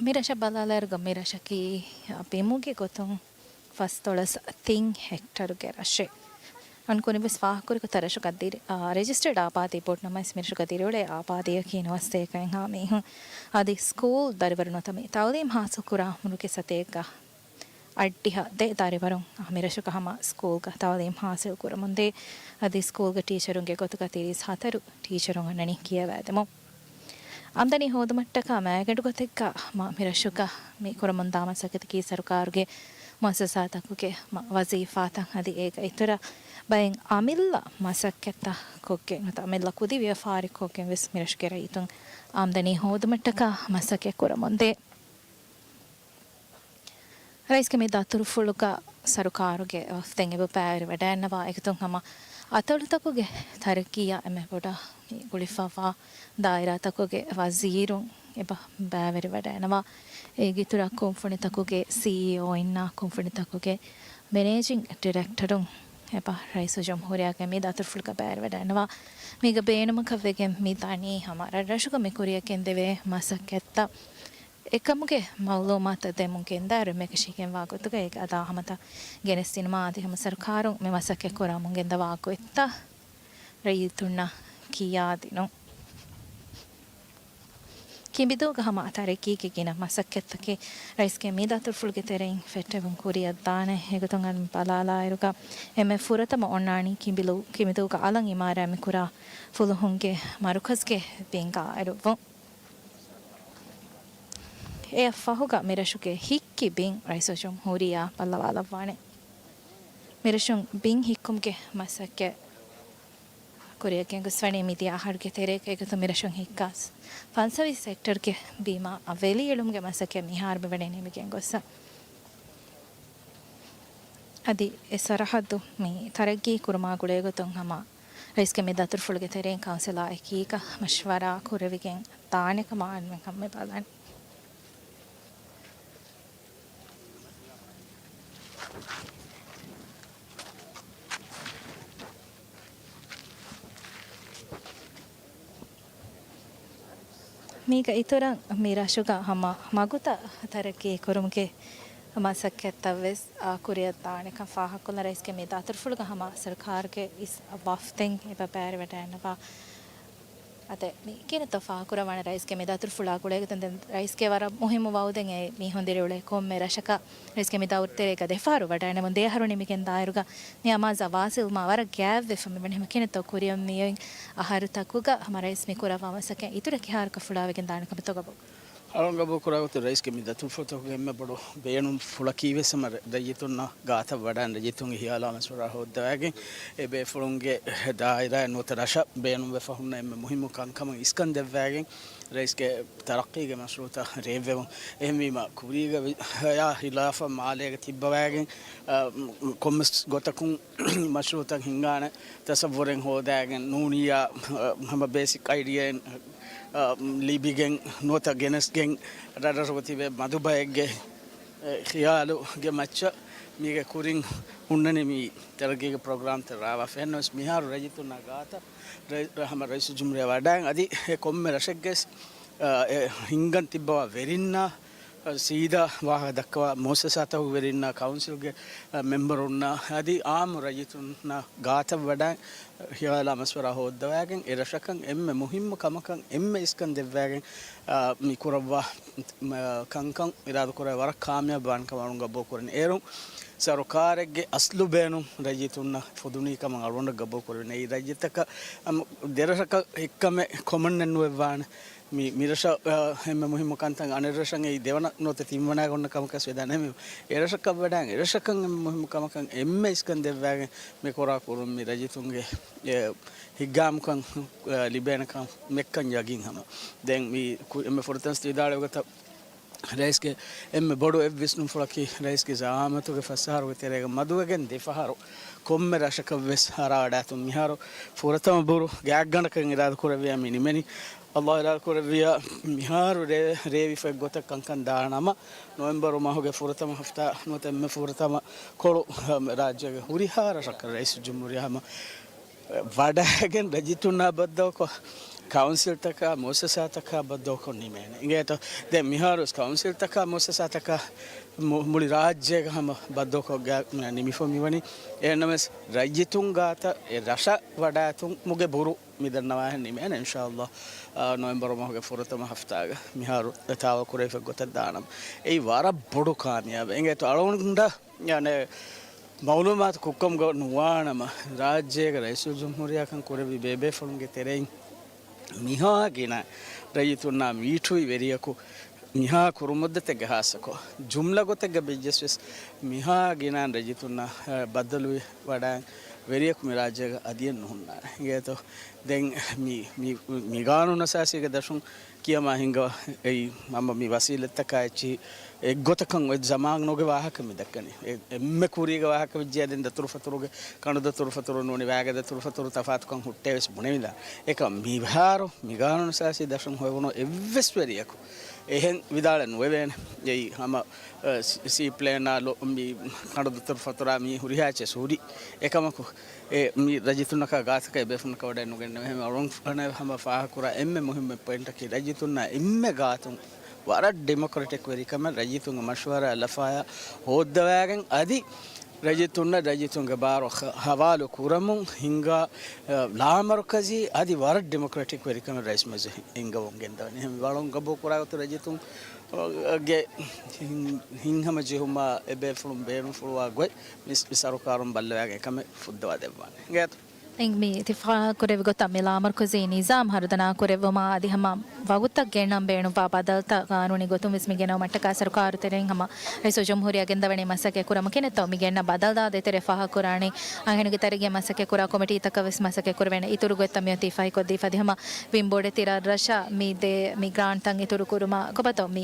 މި ރަށަށް ބަލާލާއިރުގަ މި ރަށަކީ ބިމުގެ ގޮތުން ފަސްދޮޅަސް ތިން ހެކްޓަރުގެ ރަށެއް. އަންކުރިން ވެސް ފާހަގަކުރި ކޮށް ރަށުގަ ދިރި-، އާ، ރެޖިސްޓަރޑް އާބާދީ ބޮޑު ނަމަވެސް މި ރަށުގަ ދިރިއުޅޭ އާބާދީއަކީ ނުވަސަތޭކައެއްހާ މީހުން. އަދި ސްކޫލް ދަރިވަރު ނުވަތަ މި ތައުލީމް ހާސިލް ކުރާ އުމުރުގެ ސަތޭކަ އަށްޑިހަ ދެ ދަރިވަރުން މި ރަށުގަ ހަމަ ސްކޫލްގަ ތައުލީމް ހާސިލް ކުރަމުންދޭ. އަދި ސްކޫލްގެ ޓީޗަރުންގެ ގޮތުގަ ތިރީސް ހަތަރު ޓީޗަރުން އަންނަނީ ކިޔަވައިދެމުން. އާމްދަނީ ހޯދުމަށްޓަކާ މައިގަނޑު ގޮތެއްގަ މި ރަށުގަ މި ކުރަމުންދާ މަސައްކަތަކީ ސަރުކާރުގެ މުއައްސަސާތަކުގެ މަ-، ވަޒީފާތައް އަދި އޭގަ އިތުރަށް ބައެއް އަމިއްލަ މަސައްކަތްތައް ކޮށްގެން ނުވަތަ އަމިއްލަ ކުދި ވިޔަފާރި ކޮށްގެން ވެސް މި ރަށުގެ ރައްޔިތުން އާމްދަނީ ހޯދުމަށްޓަކާ މަސައްކަތް ކުރަމުންދޭ. ރައީސްގެ މި ދަތުރުފުޅުގަ ސަރުކާރުގެ ވަފްދެއް އެބަ ބައިވެރިވަޑައިގަންނަވާ. އެގޮތުން ހަމަ އަތޮޅުތަކުގެ ތަރައްގީއާ އެންމެ ބޮޑަށް މި ގުޅިފަވާ ދާއިރާތަކުގެ ވަޒީރުން އެބަ ބައިވެރިވަޑައިގަންނަވާ. އޭގެ އިތުރަށް ކުންފުނިތަކުގެ ސީއީއޯއިންނާ ކުންފުނިތަކުގެ މެނޭޖިންގ ޑިރެކްޓަރުން އެބަ ރައީސުލްޖުމްހޫރިއްޔާގެ މި ދަތުރުފުޅުގަ ބައިވެރިވަޑައިގަންނަވާ. މީގަ ބޭނުމަކަށް ވެގެން މި ދަނީ ހަމަ ރަށްރަށުގަ މި ކުރިއަށް ގެންދެވޭ މަސައްކަތްތައް އެކަމުގެ މައުލޫމާތު ދެމުން ގެންދާއިރު، އެންމެ ކަށީގެންވާ ގޮތުގައި އެ އަދާ ހަމަތައް ގެނެސްދިނުމާ އަދި ހަމަ ސަރުކާރުން މި މަސައްކަތް ކުރަމުން ގެންދަވާ ގޮތްތައް ރައްޔިތުންނަށް ކިޔާދިނުން. ކިނބިދޫގަ ހަމަ ތަރައްގީގެ ގިނަ މަސައްކަތްތަކެއް ރައީސްގެ މި ދަތުރުފުޅުގެ ތެރެއިން ފެއްޓެވުން ކުރިއަށްދާނެ. އެގޮތުން އަން ބަލާލާއިރުގަ އެންމެ ފުރަތަމަ އޮންނާނީ ކިނބިލޫ-، ކިނބިދޫގަ އަލަށް އިމާރާތް މިކުރާ ފުލުހުންގެ މަރުކަޒްގެ ބިން ގާއިރުވުން. އެއަށް ފަހުގަ މިރަށުގެ ހިއްކި ބިން ރައީސުލްޖުމްހޫރިއްޔާ ބައްލަވާލައްވާނެ. މިރަށުން ބިން ހިއްކުމުގެ މަސައްކަތް ކުރިއަށް ގެންގޮސްފަނީ މިދިޔަ އަހަރުގެ ތެރޭގަ. އެގޮތުން މިރަށުން ހިއްކާ ފަންސަވީސް ހެކްޓަރުގެ ބިމަށް ވެލި އެޅުމުގެ މަސައްކަތް މިހާރު މިވަނީ ނިމިގެން ގޮއްސަ. އަދި އެ ސަރަހައްދު މި ތަރައްގީ ކުރުމާ ގުޅޭގޮތުން ހަމަ ރައީސްގެ މި ދަތުރުފުޅުގެ ތެރެއިން ކައުންސިލާ އެކީގަ މަޝްވަރާ ކުރެވިގެން ދާނެ ކަމަށް އަންމެން ހަމަ ބަލަން. މީގަ އިތުރަށް މި ރަށުގަ ހަމަ މަގުތައް ތަރައްގީ ކުރުމުގެ މަސައްކަތްތައް ވެސް، އާ، ކުރިއަށް ދާނެކަން ފާހަގަކޮށްލަން ރައީސްގެ މި ދަތުރުފުޅުގަ ހަމަ ސަރުކާރުގެ އިސް ވަފްދެއް އެބަ ބައިވެރިވަޑައިގަންނަވާ. އަދި މި ކިހިނެއްތޯ ފާހަގަކުރައްވާނެ ރައީސްގެ މި ދަތުރުފުޅާ ގުޅޭގޮތުން ދެން ރައީސްގެ ވަރަށް މުހިއްމު ވައުދެއް އެ މީހުން ދިރިއުޅޭ ކޮންމެ ރަށަކަށް ރައީސްގެ މި ދައުރު ތެރޭގަ ދެފަހަރު ވަޑައިނެމުން ދެ އަހަރު ނިމިގެން ދާއިރުގަ މި އަމާޒާ ވާސިލް މާ ވަރަށް ގާތްވެފަ މިވަނީ ހަމަ ކިހިނެއްތޯ ކުރިއަށް މިއޮތް އަހަރުތަކުގަ ހަމަ ރައީސް މި ކުރައްވާ މަސައްކަތް އިތުރަށް ކިހާރަކަށް ފުޅާވެގެން ދާނެ ކަމެއްތޯ ގަބޫލު. އަޅުން ގަބޫލު ކުރާގޮތުން ރައީސްގެ މި ދަތުރުފުޅުތަކުގެ އެންމެ ބޮޑު ބޭނުން ފުޅަކީ ވެސް ހަމަ ރައްޔިތުންނަށް ގާތަށް ވަޑައިގެން ރައްޔިތުންގެ ހިޔާލާ މަޝްވަރާ ހޯއްދަވައިގެން އެ ބޭފުޅުންގެ ދާއިރާއެއް ނުވަތަ ރަށަށް ބޭނުންވެފަ ހުންނަ އެންމެ މުހިއްމު ކަންކަމަށް އިސްކަން ދެއްވައިގެން ރައީސްގެ ތަރައްޤީގެ މަޝްރޫޢުތައް ރޭއްވެވުން. އެހެންވީމަ ކުރީގަ ވި-، އާ، ހިލާފަށް މާލޭގަ ތިއްބަވައިގެން، އާ، ކޮންމެސް ގޮތަކުން މަޝްރޫޢުތައް ހިންގާނެ ތަސައްވުރެއް ހޯދައިގެން ނޫނިއްޔާ، އަ، ހަމަ ބޭސިކް އައިޑިއާއިން، އަ، ލިބިގެން ނުވަތަ ގެނެސްގެން ރަށްރަށުގަ ތިބޭ މަދު ބައެއްގެ، އެ، ޚިޔާލުގެ މައްޗަށް މީގެ ކުރިން ހުންނަނީ މި ތަރައްގީގެ ޕްރޮގްރާމްތައް ރާވާ. އެހެންނަމަވެސް މިހާރު ރައްޔިތުންނާ ގާތަށް ރައި-، ރަ-، ހަމަ ރައީސުލްޖުމްހޫރިއްޔާ ވަޑައިގެން އަދި އެ ކޮންމެ ރަށެއްގެ އެ، ހިންގަން ތިއްބަވާ ވެރިންނާ، ސީދާ ވާހަކަ ދައްކަވާ މުއައްސަސާތަކުގެ ވެރިންނާ، ކައުންސިލްގެ، އެ، މެމްބަރުންނާ، އަދި އާއްމު ރައްޔިތުންނާ ގާތަށް ވަޑައި، ހިޔާލާ މަޝްވަރާ ހޯއްދަވައިގެން، އެ ރަށަކަށް އެންމެ މުހިއްމު ކަމަކަށް އެންމެ އިސްކަން ދެއްވައިގެން، އާ، މި ކުރައްވާ، މަ، ކަންކަން އިރާދަކުރާ ވަރަށް ކާމިޔާބުވާނެ ކަމަށް އަޅުން ގަބޫލުކުރަނީ. އޭރުން ސަރުކާރެއްގެ އަސްލު ބޭނުން ރައްޔިތުންނަށް ފުދުނީ ކަމަށް އަޅުގަނޑަށް ގަބޫލުކުރެވެނީ. އެއީ ރައްޔިތަކަށް، އަމ، ދެރަށަކަށް އެއްކަމެއް ކޮމަންނެއް ނުވެއްވާނެ. މި، މިރަށަށް، އާ، އެންމެ މުހިއްމު ކަންތައް އަނެއް ރަށަށް އެއީ ދެވަނަ ނުވަތަ ތިންވަނަ ގޮންނަ ކަމަކަސް ވެދާނެ. އެމެ އެރަށަކަށް ވަޑައިގެން އެރަށަކަށް އެންމެ މުހިއްމު ކަމަކަށް އެންމެ އިސްކަން ދެއްވާގެން މި ކުރާ ކުރުން މި ރައްޔިތުންގެ، އެ، ހިތްގައިމުކަން، އެ، ލިބޭނެކަން މެއްކަން ޔަގީން ހަމަ. ދެން މި ކު-، އެންމެ ފުރަތަމަ ވިދާޅުވި ގޮތަށް ރައީސްގެ އެންމެ ބޮޑު އެއް ވިސްނުންފުޅަކީ ރައީސްގެ ޒައާމަތުގެ ފަސް އަހަރުގެ ތެރޭގަ މަދުވެގެން ދެ ފަހަރު ކޮންމެ ރަށަކަށް ވެސް އަރާ ވަޑާތުން މިހާރު ފުރަތަމަ ބުރު ގާތްގަނޑަކަށް އިރާދަ ކުރެއްވިޔާ މި ނިމެނީ. އައްލާ އިރާދަ ކުރެއްވިޔާ މިހާރު ރޭ، ރޭވިފައި ގޮތަށް ކަންކަން ދާނަމަ، ނޮވެމްބަރު މަހުގެ ފުރަތަމަ ހަފްތާ ނުވަތަ އެންމެ ފުރަތަމަ ކޮޅު، އަ، ރާއްޖޭގެ ހުރިހާ ރަށަކަށް ރައީސުލް ޖުމްހޫރިއްޔާ ހަމަ ވަޑައިގެން ރައްޔިތުންނާ ބައްދަލުކޮށް، ކައުންސިލްތަކާ މުއައްސަސާތަކާ ބައްދަލުކޮށް ނިމޭނެ. އިނގޭތޯ؟ ދެން މިހާރު ވެސް ކައުންސިލްތަކާ މުއައްސަސާތަކާ މު-، މުޅި ރާއްޖޭގަ ހަމަ ބައްދަލުކޮށް ގާ-، ނިމިފަ މިވަނީ. އެހެންނަމަވެސް ރައްޔިތުން ގާތަށް އެ ރަށަށް ވަޑައިގަތުމުގެ ބުރު މި ދަންނަވާހެން ނިމޭނެ އިންޝާﷲ، އާ، ނޮވެމްބަރު މަހުގެ ފުރަތަމަ ހަފްތާގަ މިހާރު އެ ތާވަލް ކުރެވިފަ ގޮތަށް ދާނަމަ. އެއީ ވަރަށް ބޮޑު ކާމިޔާބެއް. އިނގޭތޯ އަޅުގަނޑަށް ޔާނެ، މައުލޫމާތު ކުއްކަމުގަ ނުވާނަމަ، ރާއްޖޭގެ ރައީސުލްޖުމްހޫރިއްޔާކަން ކުރެއްވި ބޭބޭފުޅުންގެ ތެރެއިން މިހާ ގިނަ ރައްޔިތުންނާ މީޓުވި ވެރިޔަކު، މިހާ ކުރު މުއްދަތެއްގަ ހާއްސަކޮށް، ޖުމްލަ ގޮތެއްގަ ބިއްޖެސް ވެސް މިހާ ގިނަ ރައްޔިތުންނާ، އަ، ބައްދަލުވި ވަޑައި ވެރިޔަކު މި ރާއްޖޭގަ އަދިއެއް ނުހުންނާނެ. އިނގޭތޯ؟ ދެން މި، މި، މި ގާނޫނު އަސާސީގެ ދަށުން ކިޔަމާ ހިނގާ އެއީ ހަމަ މި ވަސީލަތްތަކާ އެއްޗިހި އެއްގޮތަކަށް އޮތް ޒަމާނުގެ ވާހަކަ މި ދައްކަނީ. އެ، އެންމެ ކުރީގެ ވާހަކަ ވެއްޖެ އަދި ދަތުރުފަތުރުގެ، ކަނޑު ދަތުރުފަތުރު ނޫނީ ވާގެ ދަތުރުފަތުރު ތަފާތުކަން ހުއްޓޭ ވެސް ބުނެވިދާނެ. އެކަމް މިހާރު މި ގާނޫނު އަސާސީ ދަށުން ހޮވުނު އެއްވެސް ވެރިޔަކު އެހެން ވިދާޅެއް ނުވެވޭނެ. އެއީ ހަމަ، އަ، ސީ، ސީ ޕްލޭނާ ލޯ-، މި ކަނޑު ދަތުރުފަތުރާ މީ ހުރިހާ އެއްޗެއް ހުރި އެކަމަކު، އެ މި ރައްޔިތުންނަކާ ގާތަކަށް އެބޭފުޅުންނަކަށް ވަޑައެއް ނުގެންނެވެ. އެހެން އަޅުން ހަމަ ފާހަގަކުރާ އެންމެ މުހިއްމު ޕޮއިންޓަކީ ރައްޔިތުންނާ އެންމެ ގާތުން ވަރަށް ޑިމޮކްރެޓިކް ވެރިކަމެއް ރައްޔިތުންގެ މަޝްވަރާ ލަފާޔާ ހޯއްދަވާގެން އަދި ރައްޔިތުންނަށް ރައްޔިތުންގެ ބާރު ހަ-، ހަވާލު ކުރަމުން ހިންގާ، އަ، ލާމަރުކަޒީ އަދި ވަރަށް ޑިމޮކްރެޓިކް ވެރިކަމެއް ރައީސް މަޖިލިހުން ހިންގަވަން ގެންދަވަނީ. އެހެން ވަޅުން ގަބޫލު ކުރާ ގޮތުން ރައްޔިތުން ގެ ހިން-، ހިތްހަމަޖެހުމާ އެބޭފުޅުން ބޭނުންފުޅުވާ ގޮތް މި، މި ސަރުކާރުން ބައްލަވާގެން އެކަމެއް ފުއްދަވާ ދެއްވާނެ. އިނގޭތޯ؟ އިނގޭ މި އިތިފާގު ކުރެއްވި ގޮތަށް މި ލާމަރުކަޒީ ނިޒާމް ހަރުދަނާ ކުރެއްވުމާ އަދި ހަމަ ވަގުތަށް ގެންނަން ބޭނުންވާ ބަދަލުތައް ގާނޫނީ ގޮތުން ވެސް މި ގެނައުމަށްޓަކާ ސަރުކާރު ތެރެއިން ހަމަ ރައީސުލްޖުމްހޫރިއްޔާ ގެންދަވަނީ މަސައްކަތް ކުރަމުން. ކިހިނެއްތޯ މި ގެންނަ ބަދަލުތައް ދޭތެރޭ ފާހަގަކުރާނީ؟ އަންހެނުންގެ ތަރިގެ މަސައްކަތް ކުރާ ކޮމިޓީތަކަށް ވެސް މަސައްކަތް ކުރެވޭނެ. އިތުރު ގޮތްތައް މިއޮތީ ފަހިކޮށްދީފަ އަދި ހަމަ ވިން ބޮޑެތި ރަށްރަށަށް މި ދޭ މި ގްރާންޓްތައް އިތުރު ކުރުމާ ކޮބާތޯ މި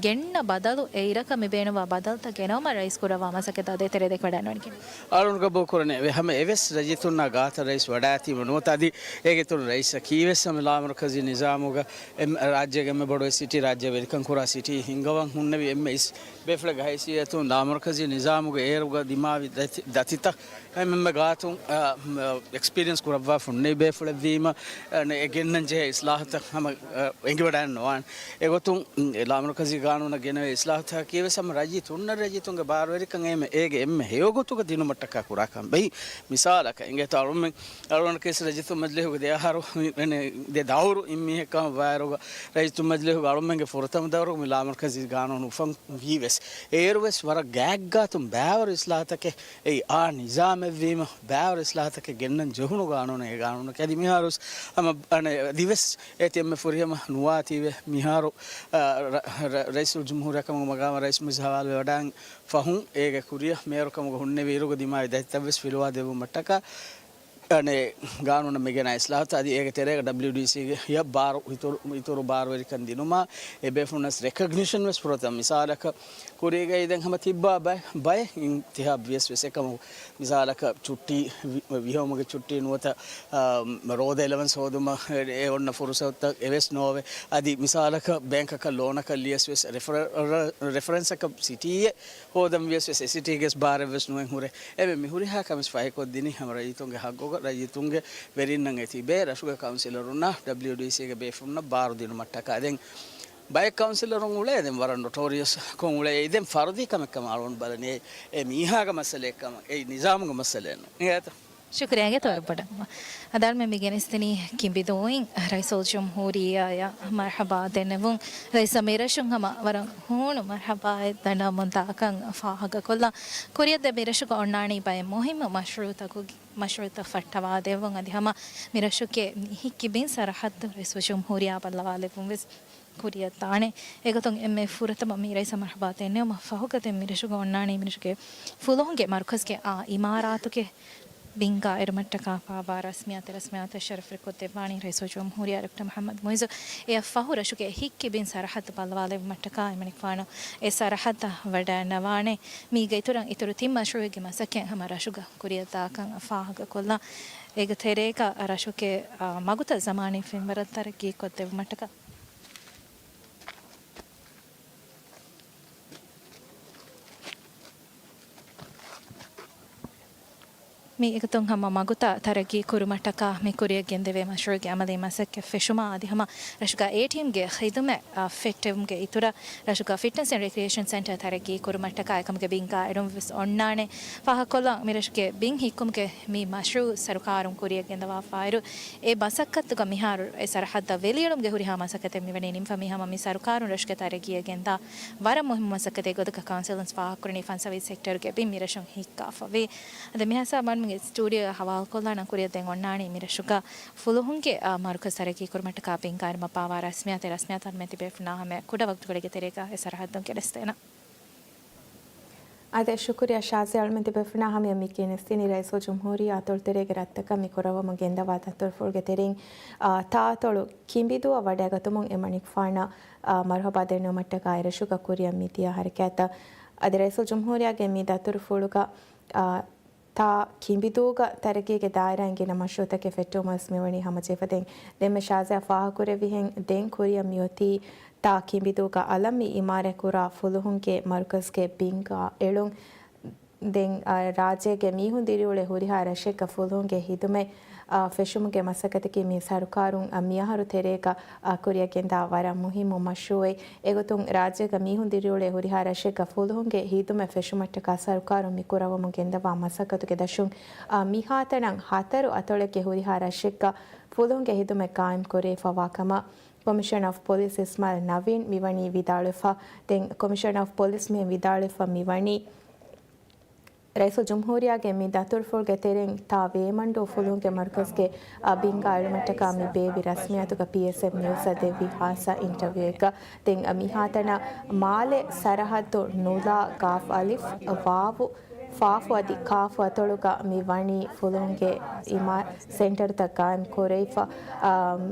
ގެންނަ ބަދަލު އެއިރަކަށް މި ބޭނުންވާ ބަދަލުތައް ގެނައުމަށް ރައީސް ކުރައްވާ މަސައްކަތާ ދޭތެރޭ ދެކެވަޑައިނުވަނީ ކިހިނެއް؟ އަޅުން ގަބޫލު ކުރަނީ އެވެ. ހަމަ އެވެސް ރައްޔިތުންނާ ގާތަށް ރައީސް ވަޑައިތީމަ ނުވަތަ އަދި އޭގެ އިތުރު ރައީސަކީ ވެސް ހަމަ ލާމަރުކަޒީ ނިޒާމުގަ އެ ރާއްޖޭގެ އެންމެ ބޮޑު ސިޓީ، ރާއްޖެ ވެރިކަން ކުރާ ސިޓީ ހިންގަވަން ހުންނެވި އެންމެ އިސް ބޭފުޅެއްގެ ހައިސިއްޔަތުން ލާމަރުކަޒީ ނިޒާމުގެ އޭރުގަ ދިމާވި ދަތި، ދަތިތައް އެންމެ ގާތުން، އަ، އެކްސްޕީރިއަންސް ކުރައްވާފަ ހުންނެވި ބޭފުޅެއްވީމަ، އަ، އެ ގެންނަން ޖެހޭ އިސްލާހުތައް ހަމަ، އަ، އެނގިވަޑައެއް ނުވާނެ. އެގޮތުން، އެ ލާމަރުކަޒީ ގާނޫނަށް ގެނެވޭ އިސްލާހުތަކީ ވެސް ހަމަ ރައްޔިތުންނަށް ރައްޔިތުންގެ ބާރުވެރިކަން އެ-، އޭގެ އެންމެ ހެޔޮގޮތުގަ ދިނުމަށްޓަކާ ކުރާ ކަމެއް. މިސާލަކަށް އިނގޭތޯ އަޅުމެން، އަޅުގަނޑަކީ ވެސް ރައްޔިތުން މަޖިލީހުގެ ދެ އަހަރު، ދެ ދައުރު އިން މީހެއް ކަމަށް ވާއިރުގަ ރައްޔިތުން މަޖިލީހުގަ އަޅުމެންގެ ފުރަތަމަ ދައުރު މި ލާމަރުކަޒީ ގާނޫނު އުފަން ވީ ވެސް، އޭރު ވެސް ވަރަށް ގާތްގާތުން ބާވަރު އިސްލާހަތަކެއް އެއީ އާ ނިޒާމެއްވީމަ، ބާވަރު އިސްލާހަތަކެއް ގެންނަން ޖެހުނު ގާނޫނެއް އެ ގާނޫނަކީ. އަދި މިހާރު ވެސް ހަމަ އަނެ އަދިވެސް އޭތި އެންމެ ފުރިހަމަ ނުވާތީވެ މިހާރު، އަ، ރަ-، ރަ-، ރައީސުލްޖުމްހޫރިއްޔާ ކަމުގެ މަގާމަށް ރައީސް މަޖިލިސް ހަވާލުވެ ވަޑައިގެން ފަހުން އޭގެ ކުރިއަށް މޭޔަރު ކަމުގަ ހުންނެވި އިރުގަ ދިމާވި ދަތިތައް ވެސް ފިލުވާ ދެއްވުމަށްޓަކާ އަނެ ގާނޫނަށް މިގެނައި އިސްލާހުތައް އަދި އޭގެ ތެރޭގަ ޑަބްލިއުޑީސީގެ އެއް ބާރު އިތުރު، އިތުރު ބާރުވެރިކަން ދިނުމާ، އެ ބޭފުޅުންނަށް ރެކޮގްނިޝަން ވެސް ފުރަތަމަ. މިސާލަކަށް، ކުރީގައި ދެން ހަމަ ތިއްބާ ބައެއް، ބައެއް އިންތިހާބް ވިޔަސް ވެސް އެކަމަކު، މިސާލަކަށް ޗުއްޓީ ވި-، ވިހައުމުގެ ޗުއްޓީ ނުވަތަ، އާ، ރޯދަ އެލަވަންސް ހޯދުމަށް އެ އޮންނަ ފުރުސަތުތައް އެވެސް ނޯވެ. އަދި މިސާލަކަށް ބޭންކަކަށް ލޯނަކަށް ލިޔަސް ވެސް ރެފަރ-، ރެ-، ރެފަރެންސަކަށް ސިޓީއެއް ހޯދަން ވިޔަސް ވެސް އެ ސިޓީގެސް ބާރެއްވެސް ނުވެން ހުރޭ. އެމެ މި ހުރިހާ ކަމެސް ފަހިކޮށްދިނީ ހަމަ ރައްޔިތުންގެ ހައްގުގަ ރައްޔިތުންގެ ވެރިންނަށް އެ ތިބޭ ރަށުގެ ކައުންސިލަރުންނާ ޑަބްލިއުޑީސީގެ ބޭފުޅުންނަށް ބާރު ދިނުމަށްޓަކާ. ދެން ބައެއް ކައުންސިލަރުން އުޅޭ ދެން ވަރަށް ނޮޓޯރިއަސް ކޮށް އުޅޭ. އެއީ ދެން ފަރުދީ ކަމެއް ކަމަށް އަޅުގަނޑު ބަލަނީ. އެ މީހާގެ މައްސަލައެއް ކަމަށް. އެއީ ނިޒާމުގެ މައްސަލައެއް ނޫން. އިނގޭތަ؟ ޝުކުރިއްޔާ އިނގޭތޯ ވަރަށް ބޮޑަށް. އަދި އަޅުމެން މި ގެނެސްދިނީ ކިނބިދޫއިން ރައީސުލްޖުމްހޫރިއްޔާއަށް މަރްޙަބާ ދެންނެވުން. ރައީސަށް މިރަށުން ހަމަ ވަރަށް ހޫނު މަރްޙަބާއެއް ދަނޑަމުން ދާކަން ފާހަގަކޮށްލަން. ކުރިއަށްދޭ މިރަށުގަ އޮންނާނީ ބައެއް މުހިއްމު މަޝްރޫޢުތަކުގެ މަޝްރޫޢުތައް ފައްޓަވާދެއްވުން އަދި ހަމަ މިރަށުގެ މި ހިކި ބިން ސަރަހައްދު ރައީސުލްޖުމްހޫރިއްޔާ ބައްލަވާލެއްވުން ވެސް ކުރިއަށްދާނެ. އެގޮތުން އެންމެ ފުރަތަމަ މި ރައީސަށް މަރްޙަބާ ދެންނެވުމަށް ފަހުގަ ދެން މިރަށުގަ އޮންނާނީ މިރަށުގެ ފުލުހުންގެ މަރުކަޒުގެ އާ އިމާރާތުގެ ބިންގާ އެޅުމަށްޓަކާ ފާވާ ރަސްމިއްޔާތެއް ރަސްމިއްޔާތަށް ޝަރަފް ރެކޯޑް ދެއްވާނީ ރައީސުލްޖުމްހޫރިއްޔާ ޑޮކްޓަރ މުޙައްމަދު މުޢިއްޒު. އެއަށް ފަހު ރަށުގެ ހިކި ބިން ސަރަހައްދު ބައްލަވާލެއްވުމަށްޓަކާ އެމަނިކުފާނު އެ ސަރަހައްދަށް ވަޑައިންނަވާނެ. މީގެ އިތުރަށް އިތުރު ތިން މަޝްރޫޢެއްގެ މަސައްކަތް ހަމަ ރަށުގަ ކުރިއަށްދާކަން ފާހަގަކޮށްލަން. އޭގެ ތެރޭގަ ރަށުގެ، އާ، މަގުތައް ޒަމާނީ ފެންވަރަށް ތަރައްގީކޮށްދެއްވުމަށްޓަކާ މި އެގޮތުން ހަމަ މަގުތައް ތަރައްގީ ކުރުމަށްޓަކާ މި ކުރިއަށް ގެންދެވޭ މަޝްރޫޢުގެ އަމަލީ މަސައްކަތް ފެށުމާ އަދި ހަމަ ރަށުގަ އޭޓީއެމްގެ ޚިދުމަތް، އާ، ފެއްޓެވުމުގެ އިތުރަށް ރަށުގަ ފިޓްނަސް އެންޑް ރެކްރިއޭޝަން ސެންޓަރ ތަރައްގީ ކުރުމަށްޓަކާ އެކަމުގެ ބިންގާ އެޅުން ވެސް އޮންނާނެ. ފާހަގަކޮށްލަން މިރަށުގެ ބިން ހިއްކުމުގެ މި މަޝްރޫޢު ސަރުކާރުން ކުރިއަށް ގެންދަވާފައިރު، އެ މަސައްކަތުގަ މިހާރު އެ ސަރަހައްދަށް ވެލިއެޅުމުގެ ހުރިހާ މަސައްކަތެއް މިވަނީ ނިމިފަ. މި ހަމަ މި ސަރުކާރުން ރަށުގެ ތަރައްގީއަށް ގެންދާ ވަރަށް މުހިއްމު މަސައްކަތެއް ގޮތަކަށް ކައުންސިލުން ފާހަގަކުރަނީ ފަންސަވީސް ހެކްޓަރުގެ ބިން މިރަށުން ހިއްކާފަވޭ. އަދި މިހާ ސާމާނުގެ ސްޓޫޑިއޯއާ ހަވާލުކޮށްލާނަން ކުރިއަށް ދެން އޮންނާނީ މިރަށުގަ ފުލުހުންގެ، އާ، މަރުކަޒު ތަރައްގީ ކުރުމަށްޓަކާ ބިންގާ އެޅުމަށް ފާވާ ރަސްމިއްޔާތެއް ރަސްމިއްޔާތަށް މެ ތިބޭފުޅުންނާ ހަމަ ކުޑަ ވަގުތުކޮޅެއްގެ ތެރޭގަ އެ ސަރަހައްދުން ގެނެސްދޭނަން. އާދެ، ޝުކުރިއްޔާ ޝާޒިޔާ. އަޅުމެން ތިބޭފުޅުންނާ ހަމަޔަށް މި ގެނެސްދިނީ ރައީސުލްޖުމްހޫރިއްޔާ އަތޮޅުތެރޭގެ ރަށްތަކަށް މި ކުރައްވަމުން ގެންދަވާ ދަތުރުފުޅުގެ ތެރެއިން، އާ، ތާއަތޮޅު ކިނބިދޫއަށް ވަޑައިގަތުމުން އެމަނިކުފާނަށް، އާ، މަރުޙަބާ ދެންނެވުމަށްޓަކާ އެރަށުގަ ކުރިއަށް މިދިޔަ ހަރަކާތްތައް. އަދި ރައީސުލްޖުމްހޫރިއްޔާގެ މި ދަތުރުފުޅުގަ، އާ، ތާ ކިނބިދޫގަ ތަރައްގީގެ ދާއިރާއިން ގިނަ މަޝްރޫޢުތަކެއް ފެއްޓެވުމަށް ވެސް މިވަނީ ހަމަޖެހިފަ. ދެން ދެންމެ ޝާޒިޔާ ފާހަގަކުރެއްވިހެން ދެން ކުރިއަށް މިއޮތީ ތާ ކިނބިދޫގަ އަލަށް މި އިމާރާތްކުރާ ފުލުހުންގެ މަރުކަޒުގެ ބިންގާ އެޅުން. ދެން، އާ، ރާއްޖޭގެ މީހުން ދިރިއުޅޭ ހުރިހާ ރަށެއްގަ ފުލުހުންގެ ހިދުމަތް، އާ، ފެށުމުގެ މަސައްކަތަކީ މި ސަރުކާރުން، އާ، މިއަހަރު ތެރޭގަ، އާ، ކުރިއަށް ގެންދާ ވަރަށް މުހިއްމު މަޝްރޫޢެއް. އެގޮތުން ރާއްޖޭގަ މީހުން ދިރިއުޅޭ ހުރިހާ ރަށެއްގަ ފުލުހުންގެ ހިދުމަތް ފެށުމަށްޓަކާ ސަރުކާރުން މި ކުރައްވަމުން ގެންދަވާ މަސައްކަތުގެ ދަށުން، އާ، މިހާތަނަށް ހަތަރު އަތޮޅެއްގެ ހުރިހާ ރަށެއްގަ ފުލުހުންގެ ހިދުމަތް ޤާއިމް ކުރެވިފަވާ ކަމަށް ކޮމިޝަނަރ އޮފް ޕޮލިސް އިސްމާއިލް ނަވީން މިވަނީ ވިދާޅުވެފަ. ދެން ކޮމިޝަނަރ އޮފް ޕޮލިސް މިހެން ވިދާޅުވެފަ މިވަނީ، ރައީސުލްޖުމްހޫރިއްޔާގެ މި ދަތުރުފުޅުގެ ތެރެއިން ތާ ވޭމަންޑޫ ފުލުހުންގެ މަރުކަޒުގެ، އާ، ބިންގާ އެޅުމަށްޓަކާ މި ބޭއްވި ރަސްމިއްޔާތުގަ ޕީއެސްއެމް ނިއުޒަށް ދެއްވި ހާއްސަ އިންޓަވިއުއެއްގަ. ދެން މިހާތަނަށް މާލެ ސަރަހައްދު ނުލާ ގާފް އަލިފް ވާވު ފާފު އަދި ކާފު އަތޮޅުގަ މި ވަނީ ފުލުހުންގެ އިމާ-، ސެންޓަރުތައް ގާއިމް ކުރެވިފަ. އާ،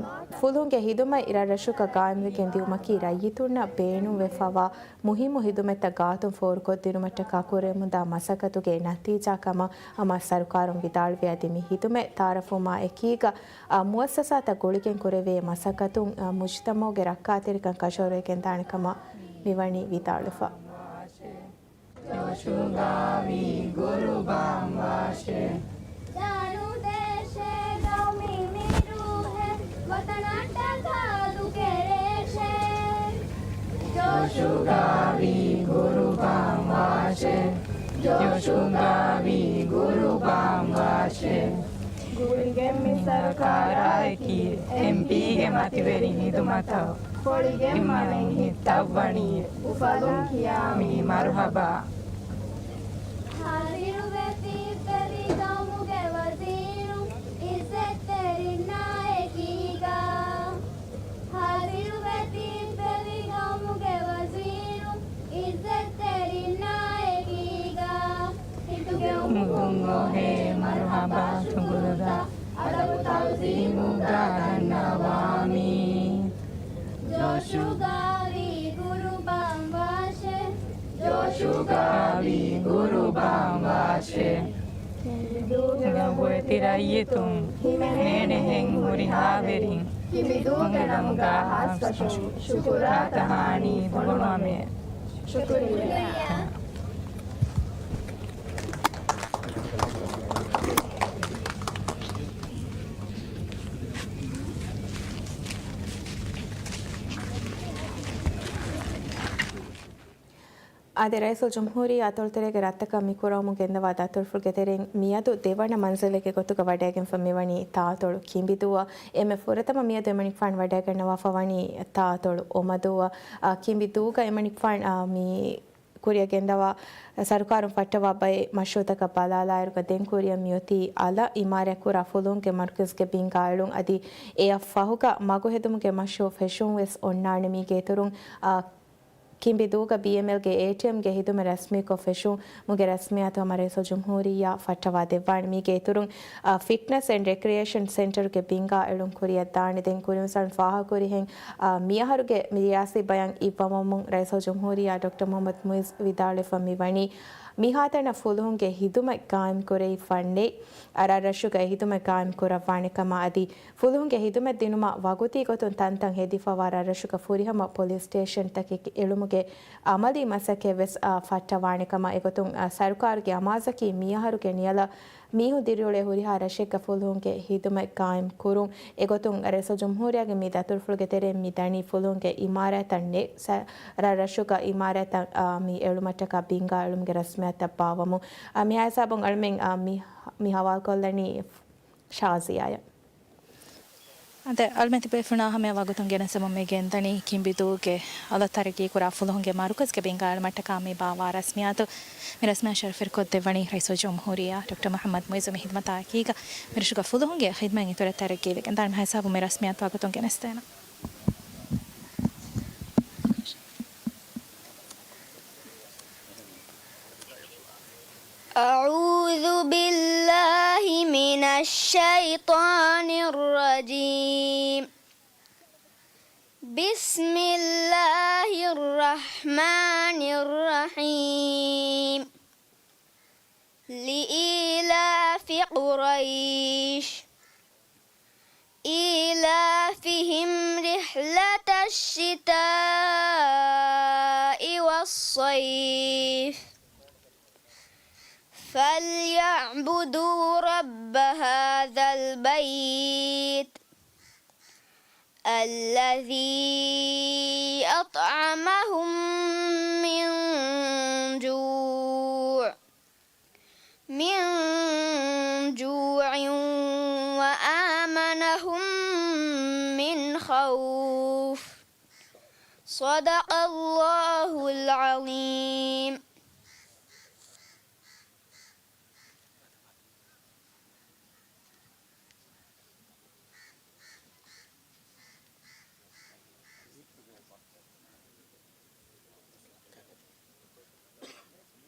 ފުލުހުންގެ ހިދުމަތް ރަށްރަށުގަ ގާއިމްވެގެން ދިއުމަކީ ރައްޔިތުންނަށް ބޭނުންވެފަވާ މުހިއްމު ހިދުމަތްތައް ގާތުން ފޯރުކޮށްދިނުމަށްޓަކާ ކުރެވެމުންދާ މަސައްކަތުގެ ނަތީޖާ ކަމަށް ހަމަ ސަރުކާރުން ވިދާޅުވި އަދި މި ހިދުމަތް ތައާރަފްވުމާ އެކީގަ، އާ، މުއައްސަސާތައް ގުޅިގެން ކުރެވޭ މަސައްކަތުން، އާ، މުޖްތަމަޢުގެ ރައްކާތެރިކަން ކަށަވަރުވެގެންދާނެ ކަމަށް މިވަނީ ވިދާޅުވެފަ. ޖޯޝުގައި ގުރުބާން ވާށޭ. ދާނުދޭށޭ ގައުމީ މިރޫހެއް ވަތަނަށްޓަކާ ދުކެރޭށޭ. ޖޯޝުގައި ގުރުބާން ވާށޭ. ޖޯޝުގައި ގުރުބާން ވާށޭ. ގުޅިގެން މި ސަރުކާރާއެކީ އެމްޕީގެ މަތިވެރި ހިދުމަތަށް ފޮޅިގެން މަލެއް ހިއްތައްވަނީ އުފަލުން ކިޔާ މި މަރުޙަބާ. ހާޒިރުވެ ތިއްބެވި ގައުމުގެ ވަޒީރު އިއްޒަތްތެރިންނާ އެކީގަ. ހާޒިރުވެ ތިއްބެވި ގައުމުގެ ވަޒީރު އިއްޒަތްތެރިންނާ އެކީގަ. ހިތުގެ އުމުދުން އޮހޭ މަރުޙަބާ ޝުކުރުދާ، އަދަބު ތަޢުޒީމުގަ ދަންނަވާމީ. ޖޯޝުގައި ގުރުބާން ވާށޭ. ޖޯޝުގައި ގުރުބާން ވާށޭ. ގަނބުވެތި ރައްޔިތުން ހިމެނޭނެހެން ހުރިހާވެރިން ކިނބިދޫގެ ނަމުގަ ހާއްސަކޮށް ޝުކުރާ ތަހާނީ ދުވަނުއަމޭ. ޝުކުރިއްޔާ. އާދެ، ރައީސުލްޖުމްހޫރިއްޔާ އަތޮޅުތެރޭގެ ރަށްތަކަށް މި ކުރައްވަމުން ގެންދަވާ ދަތުރުފުޅުގެ ތެރެއިން މިއަދު ދެވަނަ މަންޒިލެއްގެ ގޮތުގަ ވަޑައިގެންފަ މިވަނީ ތާއަތޮޅު ކިނބިދޫއަށް. އެންމެ ފުރަތަމަ މިއަދު އެމަނިކުފާނު ވަޑައިގަންނަވާފަ ވަނީ ތާއަތޮޅު އޮމަދޫއަށް. އާ، ކިނބިދޫގަ އެމަނިކުފާނު، އާ، މި ކުރިއަށް ގެންދަވާ ސަރުކާރުން ފައްޓަވާ ބައެއް މަޝްރޫއުތަކަށް ބަލާލާއިރުގަ ދެން ކުރިއަށް މިއޮތީ އަލަށް އިމާރާތްކުރާ ފުލުހުންގެ މަރުކަޒުގެ ބިންގާ އެޅުން އަދި އެއަށް ފަހުގަ މަގު ހެދުމުގެ މަޝްރޫއު ފެށުން ވެސް އޮންނާނެ. މީގެ އިތުރުން، އާ، ކިނބިދޫގަ ބީއެމްއެލްގެ އޭޓީއެމްގެ ހިދުމަތް ރަސްމީކޮށް ފެށުމުގެ ރަސްމިއްޔާތު ހަމަ ރައީސުލްޖުމްހޫރިއްޔާ ފައްޓަވާ ދެއްވާނެ. މީގެ އިތުރުން، އާ، ފިޓްނަސް އެންޑް ރެކްރިއޭޝަން ސެންޓަރުގެ ބިންގާ އެޅުން ކުރިއަށް ދާނެ. ދެން ކުރިންވެސް ފާހަގަކުރިހެން، އާ، މިއަހަރުގެ މި ރިޔާސީ ބަޔަން އިއްވަމުން ރައީސުލްޖުމްހޫރިއްޔާ ޑޮކްޓަރ މުޙައްމަދު މުޢިއްޒު ވިދާޅުވެފަ މިވަނީ، މިހާތަނަށް ފުލުހުންގެ ހިދުމަތް ގާއިމް ކުރެވިފަ ނެތް، ރަށްރަށުގައި ހިދުމަތް ގާއިމް ކުރައްވާނެ ކަމަށް އަދި ފުލުހުންގެ ހިދުމަތް ދިނުމަށް ވަގުތީ ގޮތުން ތަންތަން ހެދިފަވާ ރަށްރަށުގަ ފުރިހަމަ ޕޮލިސް ސްޓޭޝަންތަކެއް އެޅުމުގެ އަމަލީ މަސައްކަތް ވެސް، އާ، ފައްޓަވާނެ ކަމަށް. އެގޮތުން، އާ، ސަރުކާރުގެ އަމާޒަކީ މިއަހަރުގެ ނިޔަލަށް މީހުން ދިރިއުޅޭ ހުރިހާ ރަށެއްގަ ފުލުހުންގެ ހިދުމަތް ގާއިމް ކުރުން. އެގޮތުން ރައީސުލްޖުމްހޫރިއްޔާގެ މި ދަތުރުފުޅުގެ ތެރެއިން މި ދަނީ ފުލުހުންގެ އިމާރާތްތައް ނެތް ސަ-، ރަށްރަށުގަ އިމާރާތްތައް، އާ، މި އެޅުމަށްޓަކާ ބިންގާ އެޅުމުގެ ރަސްމިއްޔާތަށް ބާއްވަމުން. އާ، މިހާ ހިސާބުން އަޅުމެން، އާ، މި، މި ހަވާލުކޮށްލަނީ ޝާޒިޔާއަށް. އާދެ، އަޅުމެތި ބޭފުޅުންނާ ހަމަޔަށް ވަގުތުން ގެނެސްދެމުން މި ގެންދަނީ ކިނބިދޫގެ އަލަށް ތަރައްގީކުރާ ފުލުހުންގެ މަރުކަޒުގެ ބިންގާ އެޅުމަށްޓަކާ މި ބާއްވާ ރަސްމިއްޔާތު. މި ރަސްމިއްޔާ ޝަރަފުވެރިކޮށްދެއްވަނީ ރައީސުލްޖުމްހޫރިއްޔާ ޑޮކްޓަރ މުޙައްމަދު މުޢިއްޒު. މި ހިދުމަތާ އެކީގަ މިރަށުގަ ފުލުހުންގެ ޚިދުމަތް އިތުރަށް ތަރައްގީވެގެން ދާނެ. މިހާ ހިސާބުން މި ރަސްމިއްޔާތު ވަގުތުން ގެނެސްދޭނަން. أعوذ بالله من الشيطان الرجيم. بسم الله الرحمن الرحيم. لإيلاف قريش. إيلافهم رحلة الشتاء والصيف. فليعبدوا رب هذا البيت الذي أطعمهم من جوع من جوع وآمنهم من خوف. صدق الله العظيم.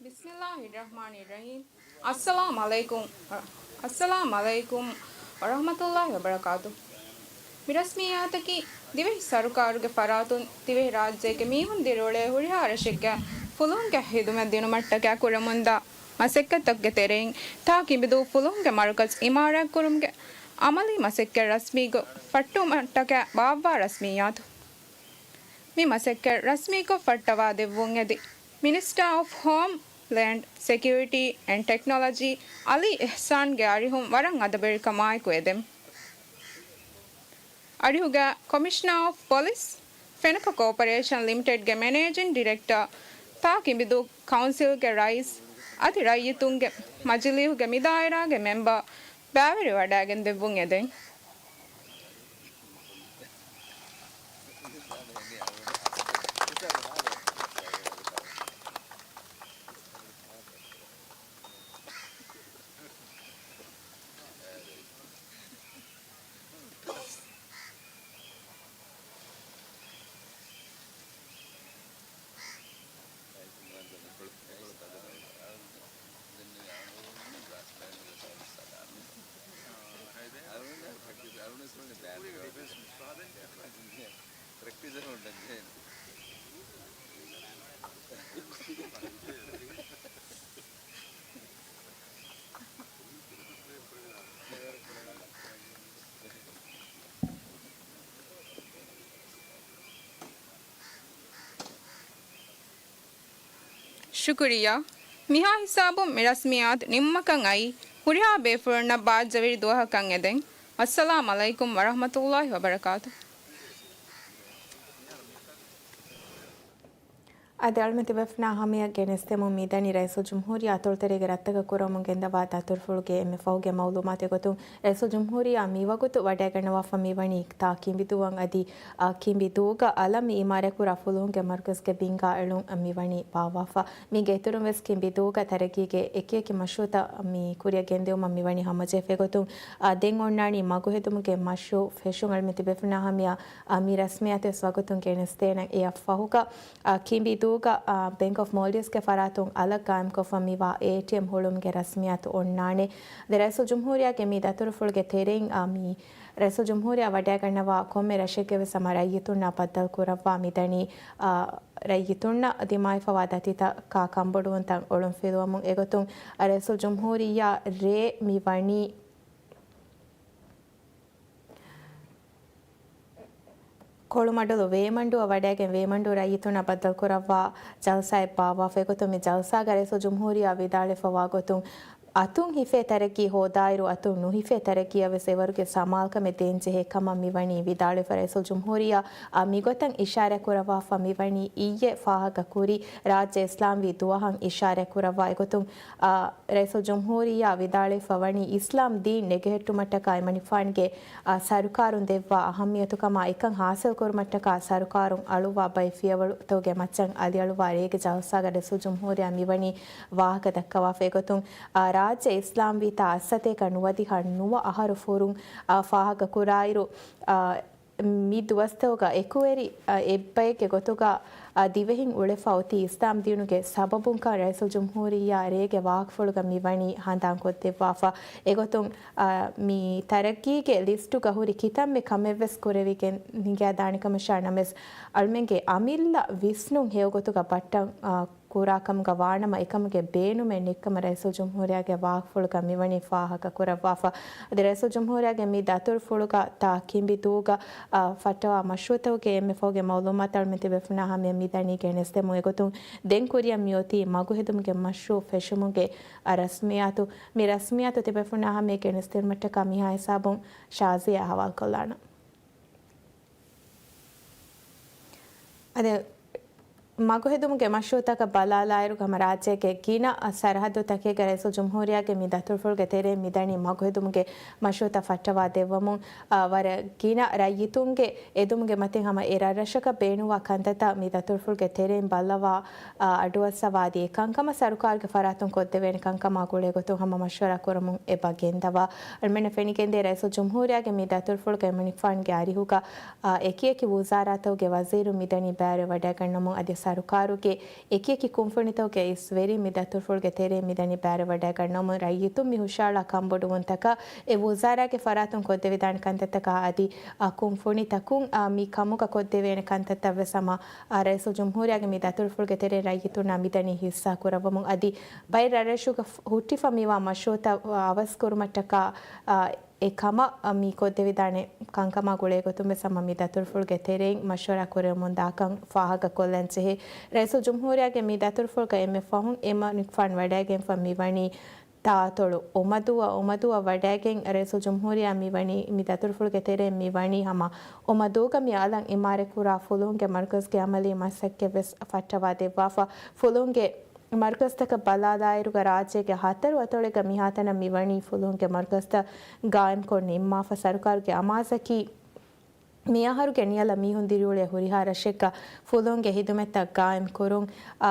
ބިސްމިއްލާހިއްރަޙްމާނިއްރަޙީމް. އައްސަލާމް ޢަލައިކުމް. އައްސަލާމް ޢަލައިކުމް ވަރަޙްމަތުﷲި ވަބަރަކާތު. މި ރަސްމިއްޔާތަކީ ދިވެހި ސަރުކާރުގެ ފަރާތުން ދިވެހި ރާއްޖޭގެ މީހުން ދިރިއުޅޭ ހުރިހާ ރަށެއްގެ ފުލުހުންގެ ހިދުމަތް ދިނުމަށްޓަކާ ކުރަމުންދާ މަސައްކަތްތަކުގެ ތެރެއިން ތާ ކިނބިދޫ ފުލުހުންގެ މަރުކަޒު އިމާރާތްކުރުމުގެ އަމަލީ މަސައްކަތް ރަސްމީކޮށް ފައްޓުވުމަށްޓަކާ ބާއްވާ ރަސްމިއްޔާތު. މި މަސައްކަތް ރަސްމީކޮށް ފައްޓަވާ ދެއްވުން އެދި މިނިސްޓާ އޮފް ހޯމް ލޭންޑް ސެކިއުރިޓީ އެންޑް ޓެކްނޮލޮޖީ އަލީ އިޙްސާންގެ އަރިހުން ވަރަށް އަދަބުވެރިކަމާއެކު އެދެން. އަރިހުގަ ކޮމިޝަނާ އޮފް ޕޮލިސް، ފެނަކަ ކޯޕަރޭޝަން ލިމިޓެޑްގެ މެނޭޖިން ޑިރެކްޓަރ، ތާ ކިނބިދޫ ކައުންސިލްގެ ރައީސް އަދި ރައްޔިތުންގެ މަޖިލީހުގެ މިދާއިރާގެ މެމްބަރ ބައިވެރިވެވަޑައިގެން ދެއްވުން އެދެން. ޝުކުރިއްޔާ. މިހާ ހިސާބުން މި ރަސްމިއްޔާތު ނިމުމަކަށް އައީ ހުރިހާ ބޭފުޅުންނަށް ބާއްޖަވެރި ދުވަހަކަށް އެދެން. އައްސަލާމް ޢަލައިކުމް ވަރަޙްމަތުﷲި ވަބަރަކާތު. އަދި އަޅުމެން ތިބޭފުޅުންނާ ހަމަޔަށް ގެނެސްދެމުން މިދަނީ ރައީސުލްޖުމްހޫރިއްޔާ އަތޮޅުތެރޭގެ ރަށްތަކަށް ކުރަމުން ގެންދަވާ ދަތުރުފުޅުގެ އެންމެ ފަހުގެ މައުލޫމާތު. އެގޮތުން ރައީސުލްޖުމްހޫރިއްޔާ މިވަގުތު ވަޑައިގަންނަވާފަ މިވަނީ ތާ ކިނބިދޫއަށް އަދި، އާ، ކިނބިދޫގަ އަލަށް މި އިމާރާތްކުރާ ފުލުހުންގެ މަރުކަޒުގެ ބިންގާ އެޅުން މިވަނީ ބާއްވާފަ. މީގެ އިތުރުން ވެސް ކިނބިދޫގަ ތަރައްގީގެ އެކިއެކި މަޝްރޫއުތައް މި ކުރިއަށް ގެންދިއުމަށް މިވަނީ ހަމަޖެހިފަ. އެގޮތުން، އާ، ދެން އޮންނާނީ މަގުހެދުމުގެ މަޝްރޫއު ފެށުން. އަޅުމެން ތިބޭފުޅުންނާ ހަމަޔަށް، އާ، މި ރަސްމިއްޔާތު ވެސް ވަގުތުން ގެނެސްދޭނަން. އެއަށް ފަހުގަ، އާ، ކިނބިދޫގަ، އާ، ބެންކް އޮފް މޯލްޑިވްސްގެ ފަރާތުން އަލަށް ގާއިމްކޮށްފަ މިވާ އޭޓީއެމް ހުޅުވުމުގެ ރަސްމިއްޔާތު އޮންނާނެ. އަދި ރައީސުލްޖުމްހޫރިއްޔާގެ މި ދަތުރުފުޅުގެ ތެރެއިން، އާ، މި ރައީސުލްޖުމްހޫރިއްޔާ ވަޑައިގަންނަވާ ކޮންމެ ރަށެއްގެ ވެސް ހަމަ ރައްޔިތުންނާ ބައްދަލު ކުރައްވާ މިދަނީ، އާ، ރައްޔިތުންނަށް ދިމާވެފަވާ ދަތިތަކާ ކަންބޮޑުވުންތައް އޮޅުންފިލުވަމުން. އެގޮތުން، އާ، ރައީސުލްޖުމްހޫރިއްޔާ ރޭ މި ވަނީ ކޮޅުމަޑުލު ވޭމަންޑޫއަށް ވަޑައިގެން ވޭމަންޑޫ ރައްޔިތުންނާ ބައްދަލު ކުރައްވާ ޖަލްސާއެއް ބާއްވާފަ. އެގޮތުން މި ޖަލްސާގަ ރައީސުލްޖުމްހޫރިއްޔާ ވިދާޅުވެފަވާ ގޮތުން، އަތުން ހިފޭ ތަރައްގީ ހޯދާއިރު، އަތުން ނުހިފޭ ތަރައްގީއަށް ވެސް އެވަރުގެ ސަމާލުކަމެއް ދޭންޖެހޭ ކަމަށް މިވަނީ ވިދާޅުވެފަ. ރައީސުލްޖުމްހޫރިއްޔާ، އާ، މިގޮތަށް އިޝާރާތް ކުރައްވާފަ މިވަނީ އިއްޔެ ފާހަގަކުރި ރާއްޖެ އިސްލާމްވީ ދުވަހަށް އިޝާރާތް ކުރައްވާ. އެގޮތުން، އާ، ރައީސުލްޖުމްހޫރިއްޔާ ވިދާޅުވެފަ ވަނީ އިސްލާމް ދީން ނެގެހެއްޓުމަށްޓަކާ އެމަނިކުފާނުގެ، އާ، ސަރުކާރުން ދެއްވާ އަހައްމިޔަތުކަމާ އެކަން ހާސިލްކުރުމަށްޓަކާ ސަރުކާރުން އަޅުއްވާ ބައެއް ފިޔަވަޅުތަކުގެ މައްޗަށް އަލިއަޅުވާ ރޭގެ ޖަލްސާގަ ރައީސުލްޖުމްހޫރިއްޔާ މިވަނީ ވާހަކަ ދައްކަވާފަ. އެގޮތުން، އާ، ރާއްޖެ އިސްލާމްވީތާ އައްސަތޭކަ ނުވަދިހަ ނުވަ އަހަރު ފުރުން، އާ، ފާހަގަކުރާއިރު، އާ، މި ދުވަސްތަކުގަ އެކުވެރި، އަ، އެއްބައެއްގެ ގޮތުގަ، އަ، ދިވެހިން އުޅެފަ އޮތީ އިސްލާމް ދީނުގެ ސަބަބުންކަން ރައީސުލްޖުމްހޫރިއްޔާ ރޭގެ ވާހަކަފުޅުގަ މިވަނީ ހަނދާންކޮށްދެއްވާފަ. އެގޮތުން، އަ، މި ތަރައްގީގެ ލިސްޓުގަ ހުރި ކިތަންމެ ކަމެއްވެސް ކުރެވިގެން ނިނގައިދާނެ ކަމަށާ ނަމަވެސް، އަޅުމެންގެ އަމިއްލަ ވިސްނުން ހެޔޮގޮތުގަ ބައްޓަން، އަ، ކުރާކަމުގަ ވާނަމަ، އެކަމުގެ ބޭނުމެއް ނެތްކަމަށް ރައީސުލްޖުމްހޫރިއްޔާގެ ވާހަކަފުޅުގަ މިވަނީ ފާހަގަކުރައްވާފަ. އަދި ރައީސުލްޖުމްހޫރިއްޔާގެ މި ދަތުރުފުޅުގަ ތާ ކިނބިދޫގަ، އާ، ފައްޓަވާ މަޝްރޫއުތަކުގެ އެންމެ ފަހުގެ މައުލޫމާތު އަޅުމެން ތިބޭފުޅުންނާ ހަމަޔަށް މިދަނީ ގެނެސްދެމުން. އެގޮތުން ދެން ކުރިއަށް މިއޮތީ މަގުހެދުމުގެ މަޝްރޫއު ފެށުމުގެ، އާ، ރަސްމިއްޔާތު. މި ރަސްމިއްޔާތު ތިބޭފުޅުންނާ ހަމަޔަށް ގެނެސްދިނުމަށްޓަކާ މިހާ ހިސާބުން ޝާޒިޔާ އަހަވާލުކޮށްލާނަން. އަދި މަގުހެދުމުގެ މަޝްރޫއުތަކަށް ބަލާލާއިރު، ހަމަ ރާއްޖޭގެ ގިނަ ސަރަހައްދުތަކެއްގަ ރައީސުލްޖުމްހޫރިއްޔާގެ މި ދަތުރުފުޅުގެ ތެރެއިން މިދަނީ މަގުހެދުމުގެ މަޝްރޫއުތައް ފައްޓަވާ ދެއްވަމުން، އާ، ވަރަށް ގިނަ ރައްޔިތުންގެ އެދުމުގެ މަތިން ހަމަ އެ ރަށްރަށަކަށް ބޭނުންވާ ކަންތައްތައް މި ދަތުރުފުޅުގެ ތެރެއިން ބައްލަވާ، އާ، އަޑުއައްސަވާ އަދި އެ ކަންކަމަށް ސަރުކާރުގެ ފަރާތުން ކޮށްދެވޭނެ ކަންކަމާ ގުޅޭ ގޮތުން ހަމަ މަޝްވަރާ ކުރަމުން އެބަ ގެންދަވާ. އަޅުމެންނަށް ފެނިގެންދޭ ރައީސުލްޖުމްހޫރިއްޔާގެ މި ދަތުރުފުޅުގަ އެމަނިކުފާނުގެ އަރިހުގަ އާ، އެކިއެކި ވުޒާރާތަކުގެ ވަޒީރުން މިދަނީ ބައިވެރިވަޑައިގަންނަމުން އަދި ސަރުކާރުގެ އެކިއެކި ކުންފުނިތަކުގެ އިސްވެރިން މި ދަތުރުފުޅުގެ ތެރެއިން މިދަނީ ބައިވެރިވަޑައިގަންނަމުން ރައްޔިތުން މި ހުށައަޅާ ކަންބޮޑުވުންތަކަށް އެ ވުޒާރާގެ ފަރާތުން ކޮށްދެވިދާނެ ކަންތައްތަކާ އަދި، އާ، ކުންފުނިތަކުން، އާ، މި ކަމުގަ ކޮށްދެވޭނެ ކަންތައްތައް ވެސް ހަމަ، އާ، ރައީސުލްޖުމްހޫރިއްޔާގެ މި ދަތުރުފުޅުގެ ތެރެއިން ރައްޔިތުންނާ މިދަނީ ހިއްސާ ކުރައްވަމުން އަދި ބައެއް ރަށްރަށުގަ ހުއްޓިފަ މިވާ މަޝްރޫއުތައް އަވަސްކުރުމަށްޓަކާ، އާ، އެ ކަމަށް މި ކޮށްދެވިދާނެ ކަންކަމާ ގުޅޭ ގޮތުން ވެސް ހަމަ މި ދަތުރުފުޅުގެ ތެރެއިން މަޝްވަރާ ކުރެވެމުންދާކަން ފާހަގަކޮށްލަން ޖެހޭ. ރައީސުލްޖުމްހޫރިއްޔާގެ މި ދަތުރުފުޅުގަ އެންމެ ފަހުން އެމަނިކުފާނު ވަޑައިގެންފަ މިވަނީ ތާއަތޮޅު އޮމަދޫއަށް، އޮމަދޫއަށް ވަޑައިގެން ރައީސުލްޖުމްހޫރިއްޔާ މިވަނީ މި ދަތުރުފުޅުގެ ތެރެއިން މިވަނީ ހަމަ އޮމަދޫގަ މި އަލަށް އިމާރާތްކުރާ ފުލުހުންގެ މަރުކަޒުގެ އަމަލީ މަސައްކަތް ވެސް ފައްޓަވާ ދެއްވާފަ. ފުލުހުންގެ މަރުކަޒުތަކަށް ބަލާލާއިރުގަ ރާއްޖޭގެ ހަތަރު އަތޮޅެއްގަ މިހާތަނަށް މިވަނީ ފުލުހުންގެ މަރުކަޒުތައް ގާއިމްކޮށް ނިންމާފަ. ސަރުކާރުގެ އަމާޒަކީ މިއަހަރުގެ ނިޔަލަށް މީހުން ދިރިއުޅޭ ހުރިހާ ރަށެއްގަ ފުލުހުންގެ ހިދުމަތްތައް ގާއިމްކުރުން. އާ،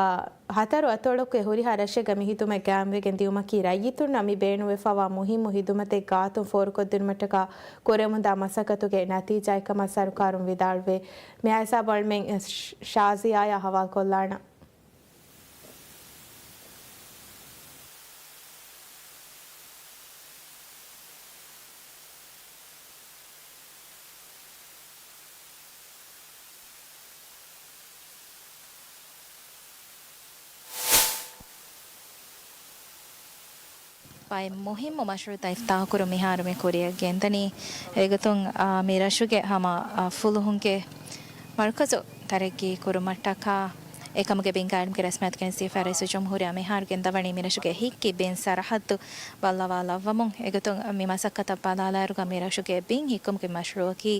ހަތަރު އަތޮޅަކުގެ ހުރިހާ ރަށެއްގަ މި ހިދުމަތް ގާއިމްވެގެން ދިއުމަކީ ރައްޔިތުންނަށް މި ބޭނުންވެފަވާ މުހިއްމު ހިދުމަތެއް ގާތުން ފޯރުކޮށްދިނުމަށްޓަކާ ކުރެވެމުންދާ މަސައްކަތުގެ ނަތީޖާއެއްކަމަށް ސަރުކާރުން ވިދާޅުވޭ. މިހާ ހިސާބު އަޅުމެން ޝާޒިޔާއާ ހަވާލުކޮށްލާނަން. ބައެއް މުހިއްމު މަޝްރޫއުތައް އިފްތާޙުކުރުން މިހާރު މި ކުރިއަށް ގެންދަނީ. އެގޮތުން، އާ، މި ރަށުގެ ހަމަ، އާ، ފުލުހުންގެ މަރުކަޒު ތަރައްގީ ކުރުމަށްޓަކާ އެކަމުގެ ބިންގާ އިލްމުގެ ރަސްމިއްޔާތު ގެނެސްދީފައި ރައީސުލްޖުމްހޫރިއްޔާ މިހާރު ގެންދަވަނީ މިރަށުގެ ހިތްކި ބިން ސަރަހައްދު ބައްލަވާލައްވަމުން. އެގޮތުން މި މަސައްކަތަށް ބަލާލާއިރުގަ މިރަށުގެ ބިން ހިއްކުމުގެ މަޝްރޫއަކީ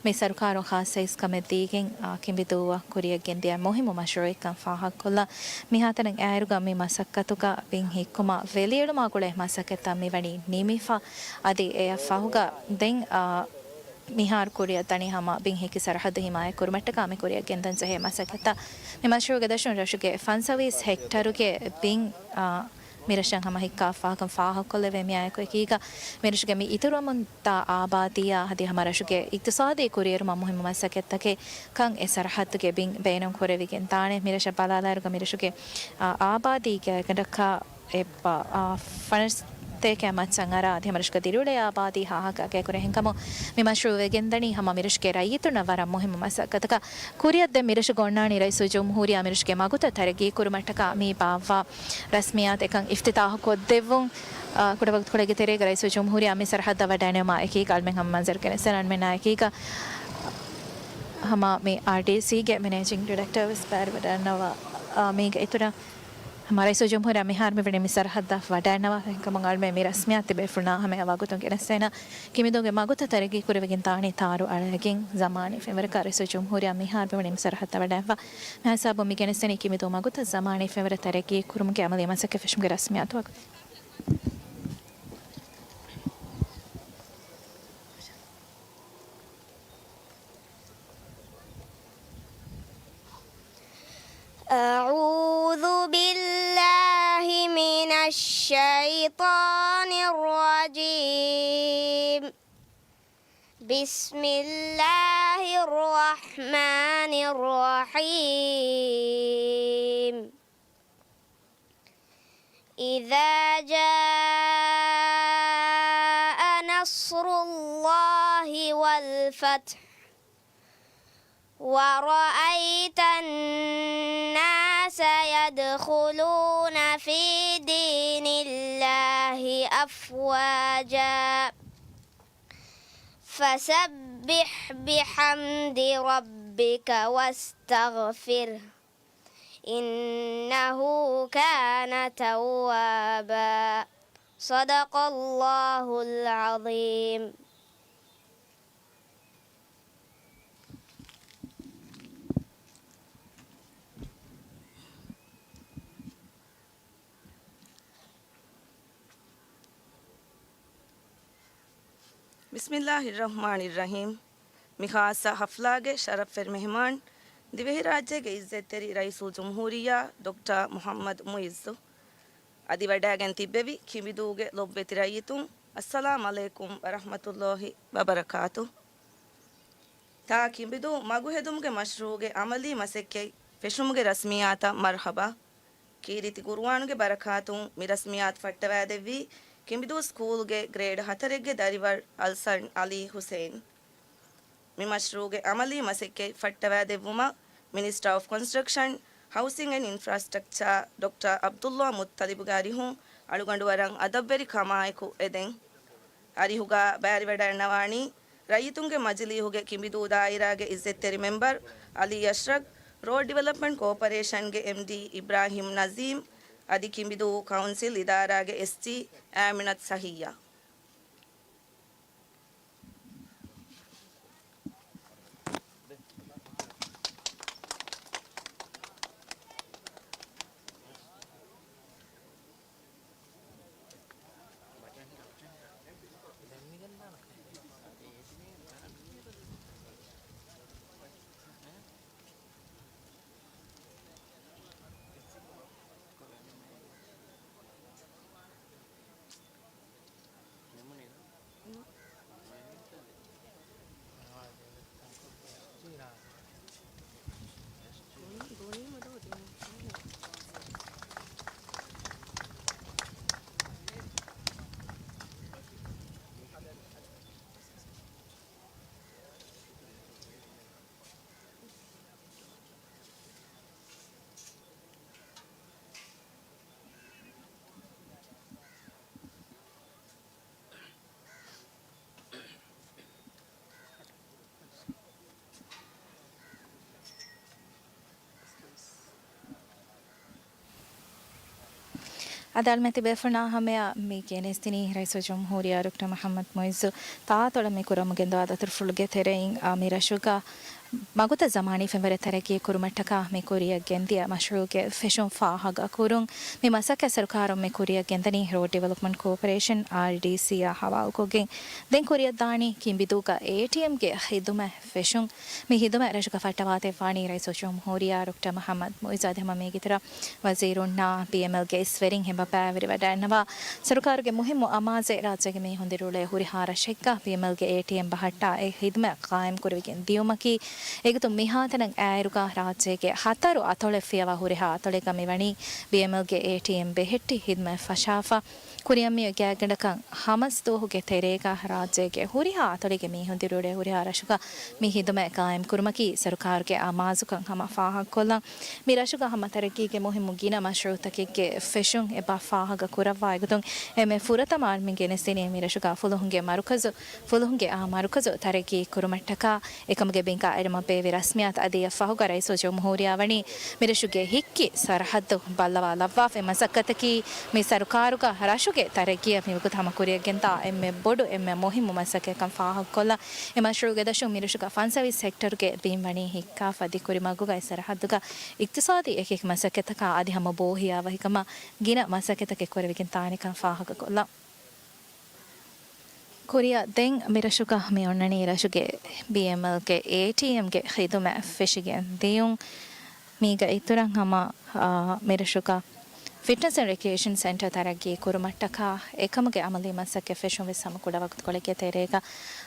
މި ސަރުކާރުން ޚާއްޞަ އިސްކަމެއް ދީގެން، އާ، ކިނބިދޫއަށް ކުރިއަށް ގެންދިޔަ މުހިއްމު މަޝްރޫއެއްކަން ފާހަގަކޮށްލާ. މިހާތަނަށް އާއިރުގަ މި މަސައްކަތުގަ ބިން ހިއްކުމަށް ވެލިއެޅުމާ ގުޅޭ މަސައްކަތްތައް މިވަނީ ނިމިފަ. އަދި އެއަށް ފަހުގަ ދެން، އާ، މިހާރު ކުރިއަށް ދަނީ ހަމަ ބިން ހިއްކި ސަރަހައްދު ހިމާޔަތް ކުރުމަށްޓަކާ މި ކުރިއަށް ގެންދަން ޖެހޭ މަސައްކަތްތައް. މި މަޝްރޫޢުގެ ދަށުން ރަށުގެ ފަންސަވީސް ހެކްޓަރުގެ ބިން، އާ، މިރަށަށް ހަމަ ހިއްކާފާކަން ފާހަގަކޮށްލެވޭ. މިއާއެކު އެކީގަ މިރަށުގެ މި އިތުރުވަމުންދާ އާބާދީއާ އަދި ހަމަ ރަށުގެ އިޤްތިޞާދީ ކުރިއެރުމަށް މުހިއްމު މަސައްކަތްތަކެއް ކަން އެ ސަރަހައްދުގެ ބިން ބޭނުން ކުރެވިގެން ދާނެ. މިރަށަށް ބަލާލާއިރުގަ މިރަށުގެ، އާ، އާބާދީގެ ގަނޑަކަށް އެއްބަ، އާ، ފަނަރަ ސަތޭކައާ މައްޗަށް އަރާ އަދި ހަމަ ރަށުގެ ދިރިއުޅޭ އާބާދީ ހާހަގަ އަގޭ ކުރެހެންކަމުން މި މަޝްރޫޢު ވެގެންދަނީ ހަމަ މިރަށުގެ ރައްޔިތުންނަށް ވަރަށް މުހިއްމު މަސައްކަތަކަށް. ކުރިއަށް ދެން މިރަށު އޮންނާނީ ރައީސުލްޖުމްހޫރިއްޔާ މިރަށުގެ މަގުތައް ތަރައްގީ ކުރުމަށްޓަކާ މި ބާއްވާ ރަސްމިއްޔާތު އެކަން އިފްތިތާޙު ކޮށްދެއްވުން. އާ، ކުޑަ ވަގުތުކޮޅެއްގެ ތެރޭގަ ރައީސުލްޖުމްހޫރިއްޔާ މި ސަރަހައްދަށް ވަޑައިނެވުމާ އެކީގަ އަޅުމެން ހަމަ މަންޒަރު ގެނެސްދޭނަން. އަޅުމެންނާ އެކީގަ ހަމަ މި އާރްޑީސީގެ މެނޭޖިންގ ޑިރެކްޓަރ ވެސް ބައިވެރިވެވަޑައިގަންނަވާ. އާ، މީގެ އިތުރަށް ހަމަ ރައީސުލްޖުމްހޫރިއްޔާ މިހާރު މިވަނީ މި ސަރަހައްދަށް ވަޑައިންނަވާ. އެހެންކަމުން އަޅުމެން މި ރަސްމިއްޔާތު ތިބޭފުޅުންނާ ހަމަޔަށް ވަގުތުން ގެނެސްދޭނަން. ކިނބިދޫގެ މަގުތައް ތަރައްގީ ކުރެވިގެން ދާނީ ތާރު އަޅައިގެން. ޒަމާނީ ފެންވަރަކަށް ރައީސުލްޖުމްހޫރިއްޔާ މިހާރު މިވަނީ މި ސަރަހައްދަށް ވަޑައިންނަވާ. މި ހިސާބުން މި ގެނެސްދެނީ ކިނބިދޫ މަގުތައް ޒަމާނީ ފެންވަރަށް ތަރައްގީ ކުރުމުގެ އަމަލީ މަސައްކަތް ފެށުމުގެ ރަސްމިއްޔާތު ވަގުތު. أعوذ بالله من الشيطان الرجيم. بسم الله الرحمن الرحيم. إذا جاء نصر الله والفتح ورأيت الناس يدخلون في دين الله أفواجا فسبح بحمد ربك واستغفره إنه كان توابا. صدق الله العظيم. ބިސްމިއްލާހިއްރަޙްމާނިއްރަޙީމް. މި ޚާއްޞަ ޙަފްލާގެ ޝަރަފްވެރި މެހެމާން، ދިވެހިރާއްޖޭގެ ޢިއްޒަތްތެރި ރައީސުލްޖުމްހޫރިއްޔާ ޑޮކްޓަރ މުޙައްމަދު މުޢިއްޒު، އަދި ވަޑައިގެން ތިއްބެވި ކިނބިދޫގެ ލޮބުވެތި ރައްޔިތުން، އައްސަލާމް ޢަލައިކުމް ވަރަޙްމަތުﷲި ވަބަރަކާތު. ތާ ކިނބިދޫ މަގުހެދުމުގެ މަޝްރޫޢުގެ ޢަމަލީ މަސައްކަތް ފެށުމުގެ ރަސްމިއްޔާތަށް މަރްޙަބާ. ކީރިތި ޤުރުއާނުގެ ބަރަކާތުން މި ރަސްމިއްޔާތު ފައްޓަވައިދެއްވީ ކިނބިދޫ ސްކޫލްގެ ގްރޭޑް ހަތަރެއްގެ ދަރިވަރު އަލްސަން ޢަލީ ޙުސެއިން. މި މަޝްރޫޢުގެ ޢަމަލީ މަސައްކަތް ފައްޓަވައިދެއްވުމަށް މިނިސްޓަރ އޮފް ކޮންސްޓްރަކްޝަން، ހައުސިން އެންޑް އިންފްރާސްޓްރަކްޗާ ޑޮކްޓަރ ޢަބްދުﷲ މުއްޠަލިބުގެ އަރިހުން އަޅުގަނޑު ވަރަށް އަދަބްވެރި ކަމާއެކު އެދެން. އަރިހުގަ ބައިވެރިވަޑައިގަންނަވާނީ ރައްޔިތުންގެ މަޖިލީހުގެ ކިނބިދޫ ދާއިރާގެ ޢިއްޒަތްތެރި މެމްބަރު ޢަލީ އަޝްރަފް، ރޯޑް ޑިވެލޮޕްމަންޓް ކޯޕަރޭޝަންގެ އެމްޑީ އިބްރާހިމް ނަޒީމް، އަދި ކިނބިދޫ ކައުންސިލް އިދާރާގެ އެސްޖީ އާމިނަތު ސަހިއްޔާ. އަދި އަޅުމެން ތިބޭފުޅުންނާ ހަމަޔަށް މި ގެނެސްދިނީ ރައީސުލްޖުމްހޫރިއްޔާ ޑޮކްޓަރ މުޙައްމަދު މުޢިއްޒު ތާއަތޮޅަށް މި ކުރަމުން ގެންދަވާ ދަތުރުފުޅުގެ ތެރެއިން، އާ، މި ރަށުގަ މަގުތައް ޒަމާނީ ފެންވަރެއް ތަރައްގީ ކުރުމަށްޓަކާ މި ކުރިއަށް ގެންދިޔަ މަޝްރޫޢުގެ ފެށުން ފާހަގަ ކުރުން. މި މަސައްކަތް ސަރުކާރުން މި ކުރިއަށް ގެންދަނީ ރޯޑް ޑިވެލޮޕްމަންޓް ކޯޕަރޭޝަން، އާރްޑީސީ، އާ ހަވާލުކޮށްގެން. ދެން ކުރިއަށްދާނީ ކިނބިދޫގަ އޭޓީއެމްގެ ޚިދުމަތް ފެށުން. މި ޚިދުމަތް ރަށުގަ ފައްޓަވާދެއްވާނީ ރައީސުލްޖުމްހޫރިއްޔާ ޑޮކްޓަރ މުޙައްމަދު މުޢިއްޒު އަދި ހަމަ މީގެ އިތުރަށް ވަޒީރުންނާ ބީއެމްއެލްގެ އިސްވެރިން ހިމަބައިވެރިވަޑައިގަންނަވާ. ސަރުކާރުގެ މުހިއްމު އަމާޒެއް ރާއްޖޭގެ މީހުން ދިރިއުޅޭ ހުރިހާ ރަށެއްގަ ބީއެމްއެލްގެ އޭޓީއެމް ބަހައްޓާ އެ ޚިދުމަތް ޤާއިމް ކުރެވިގެން ދިޔުމަކީ، އެގޮތުން މިހާތަނަށް އައިރުގަ ރާއްޖޭގެ ހަތަރު އަތޮޅެއް ފިޔަވާ ހުރިހާ އަތޮޅެއްގަ މިވަނީ ބީއެމްއެލްގެ އޭޓީއެމް ބެހެއްޓި ޚިދުމަތް ފަށާފަ. ކުރިއަށް މިއޮތް ގާތްގަނޑަކަށް ހަމަސް ދުވަހުގެ ތެރޭގަ ރާއްޖޭގެ ހުރިހާ އަތޮޅެއްގެ މީހުން ދިރިއުޅޭ ހުރިހާ ރަށުގަ މި ޚިދުމަތް ޤާއިމް ކުރުމަކީ ސަރުކާރުގެ އަމާޒުކަން ހަމަ ފާހަގަކޮށްލަން. މި ރަށުގަ ހަމަ ތަރައްގީގެ މުހިއްމު ގިނަ މަޝްރޫޢުތަކެއްގެ ފެށުން އެބަ ފާހަގަ ކުރައްވާ އެގޮތުން އެންމެ ފުރަތަމަ އަޅުމެން ގެނެސްދިނީ މި ރަށުގަ ފުލުހުންގެ މަރުކަޒު، ފުލުހުންގެ އާ މަރުކަޒު ތަރައްގީ ކުރުމަށްޓަކާ އެކަމުގެ ބިންގާ އެޅުމަށް ބޭއްވި ރަސްމިއްޔާތު އަދި އެއަށްފަހުގަ ރައީސުލްޖުމްހޫރިއްޔާ ވަނީ މިރަށުގެ ހިއްކި ސަރަހައްދު ބައްލަވާލައްވާފައި މަސައްކަތަކީ މި ސަރުކާރުގަ ރަށުގެ ތަރައްގީއަށް މިވަގުތު ހަމަ ކުރިއަށްގެންދާ އެންމެ ބޮޑު އެންމެ މުހިއްމު މަސައްކަތްކަން ފާހަގަކޮށްލަން. އެ މަޝްރޫޢުގެ ދަށުން މިރަށުގަ ފަންސަވީސް ހެކްޓަރުގެ ބިން ވަނީ ހިއްކާފަ އަދި ކުރިމަގުގައި ސަރަހައްދުގަ އިޤްތިޞާދީ އެކިއެކި މަސައްކަތްތަކާ އަދި ހަމަ ބޯހިޔާވަހިކަމާ ގިނަ މަސައްކަތްތަކެއް ކުރެވިގެން ދާނެކަން ފާހަގަކޮށްލަން. ކުރިއަށް ދެން މިރަށުގަ މި އޮންނަނީ ރަށުގެ ބީއެމްއެލްގެ އޭޓީއެމްގެ ޚިދުމަތް ފެށިގެން ދިޔުން. މީގަ އިތުރަށް ހަމަ، އާ، މިރަށުގަ ފިޓްނަސް އެންޑް ރެކްރިއޭޝަން ސެންޓަރ ތަރައްގީ ކުރުމަށްޓަކާ އެކަމުގެ އަމަލީ މަސައްކަތް ފެށުން ވެސް ހަމަ ކުޑަ ވަގުތުކޮޅެއްގެ ތެރޭގަ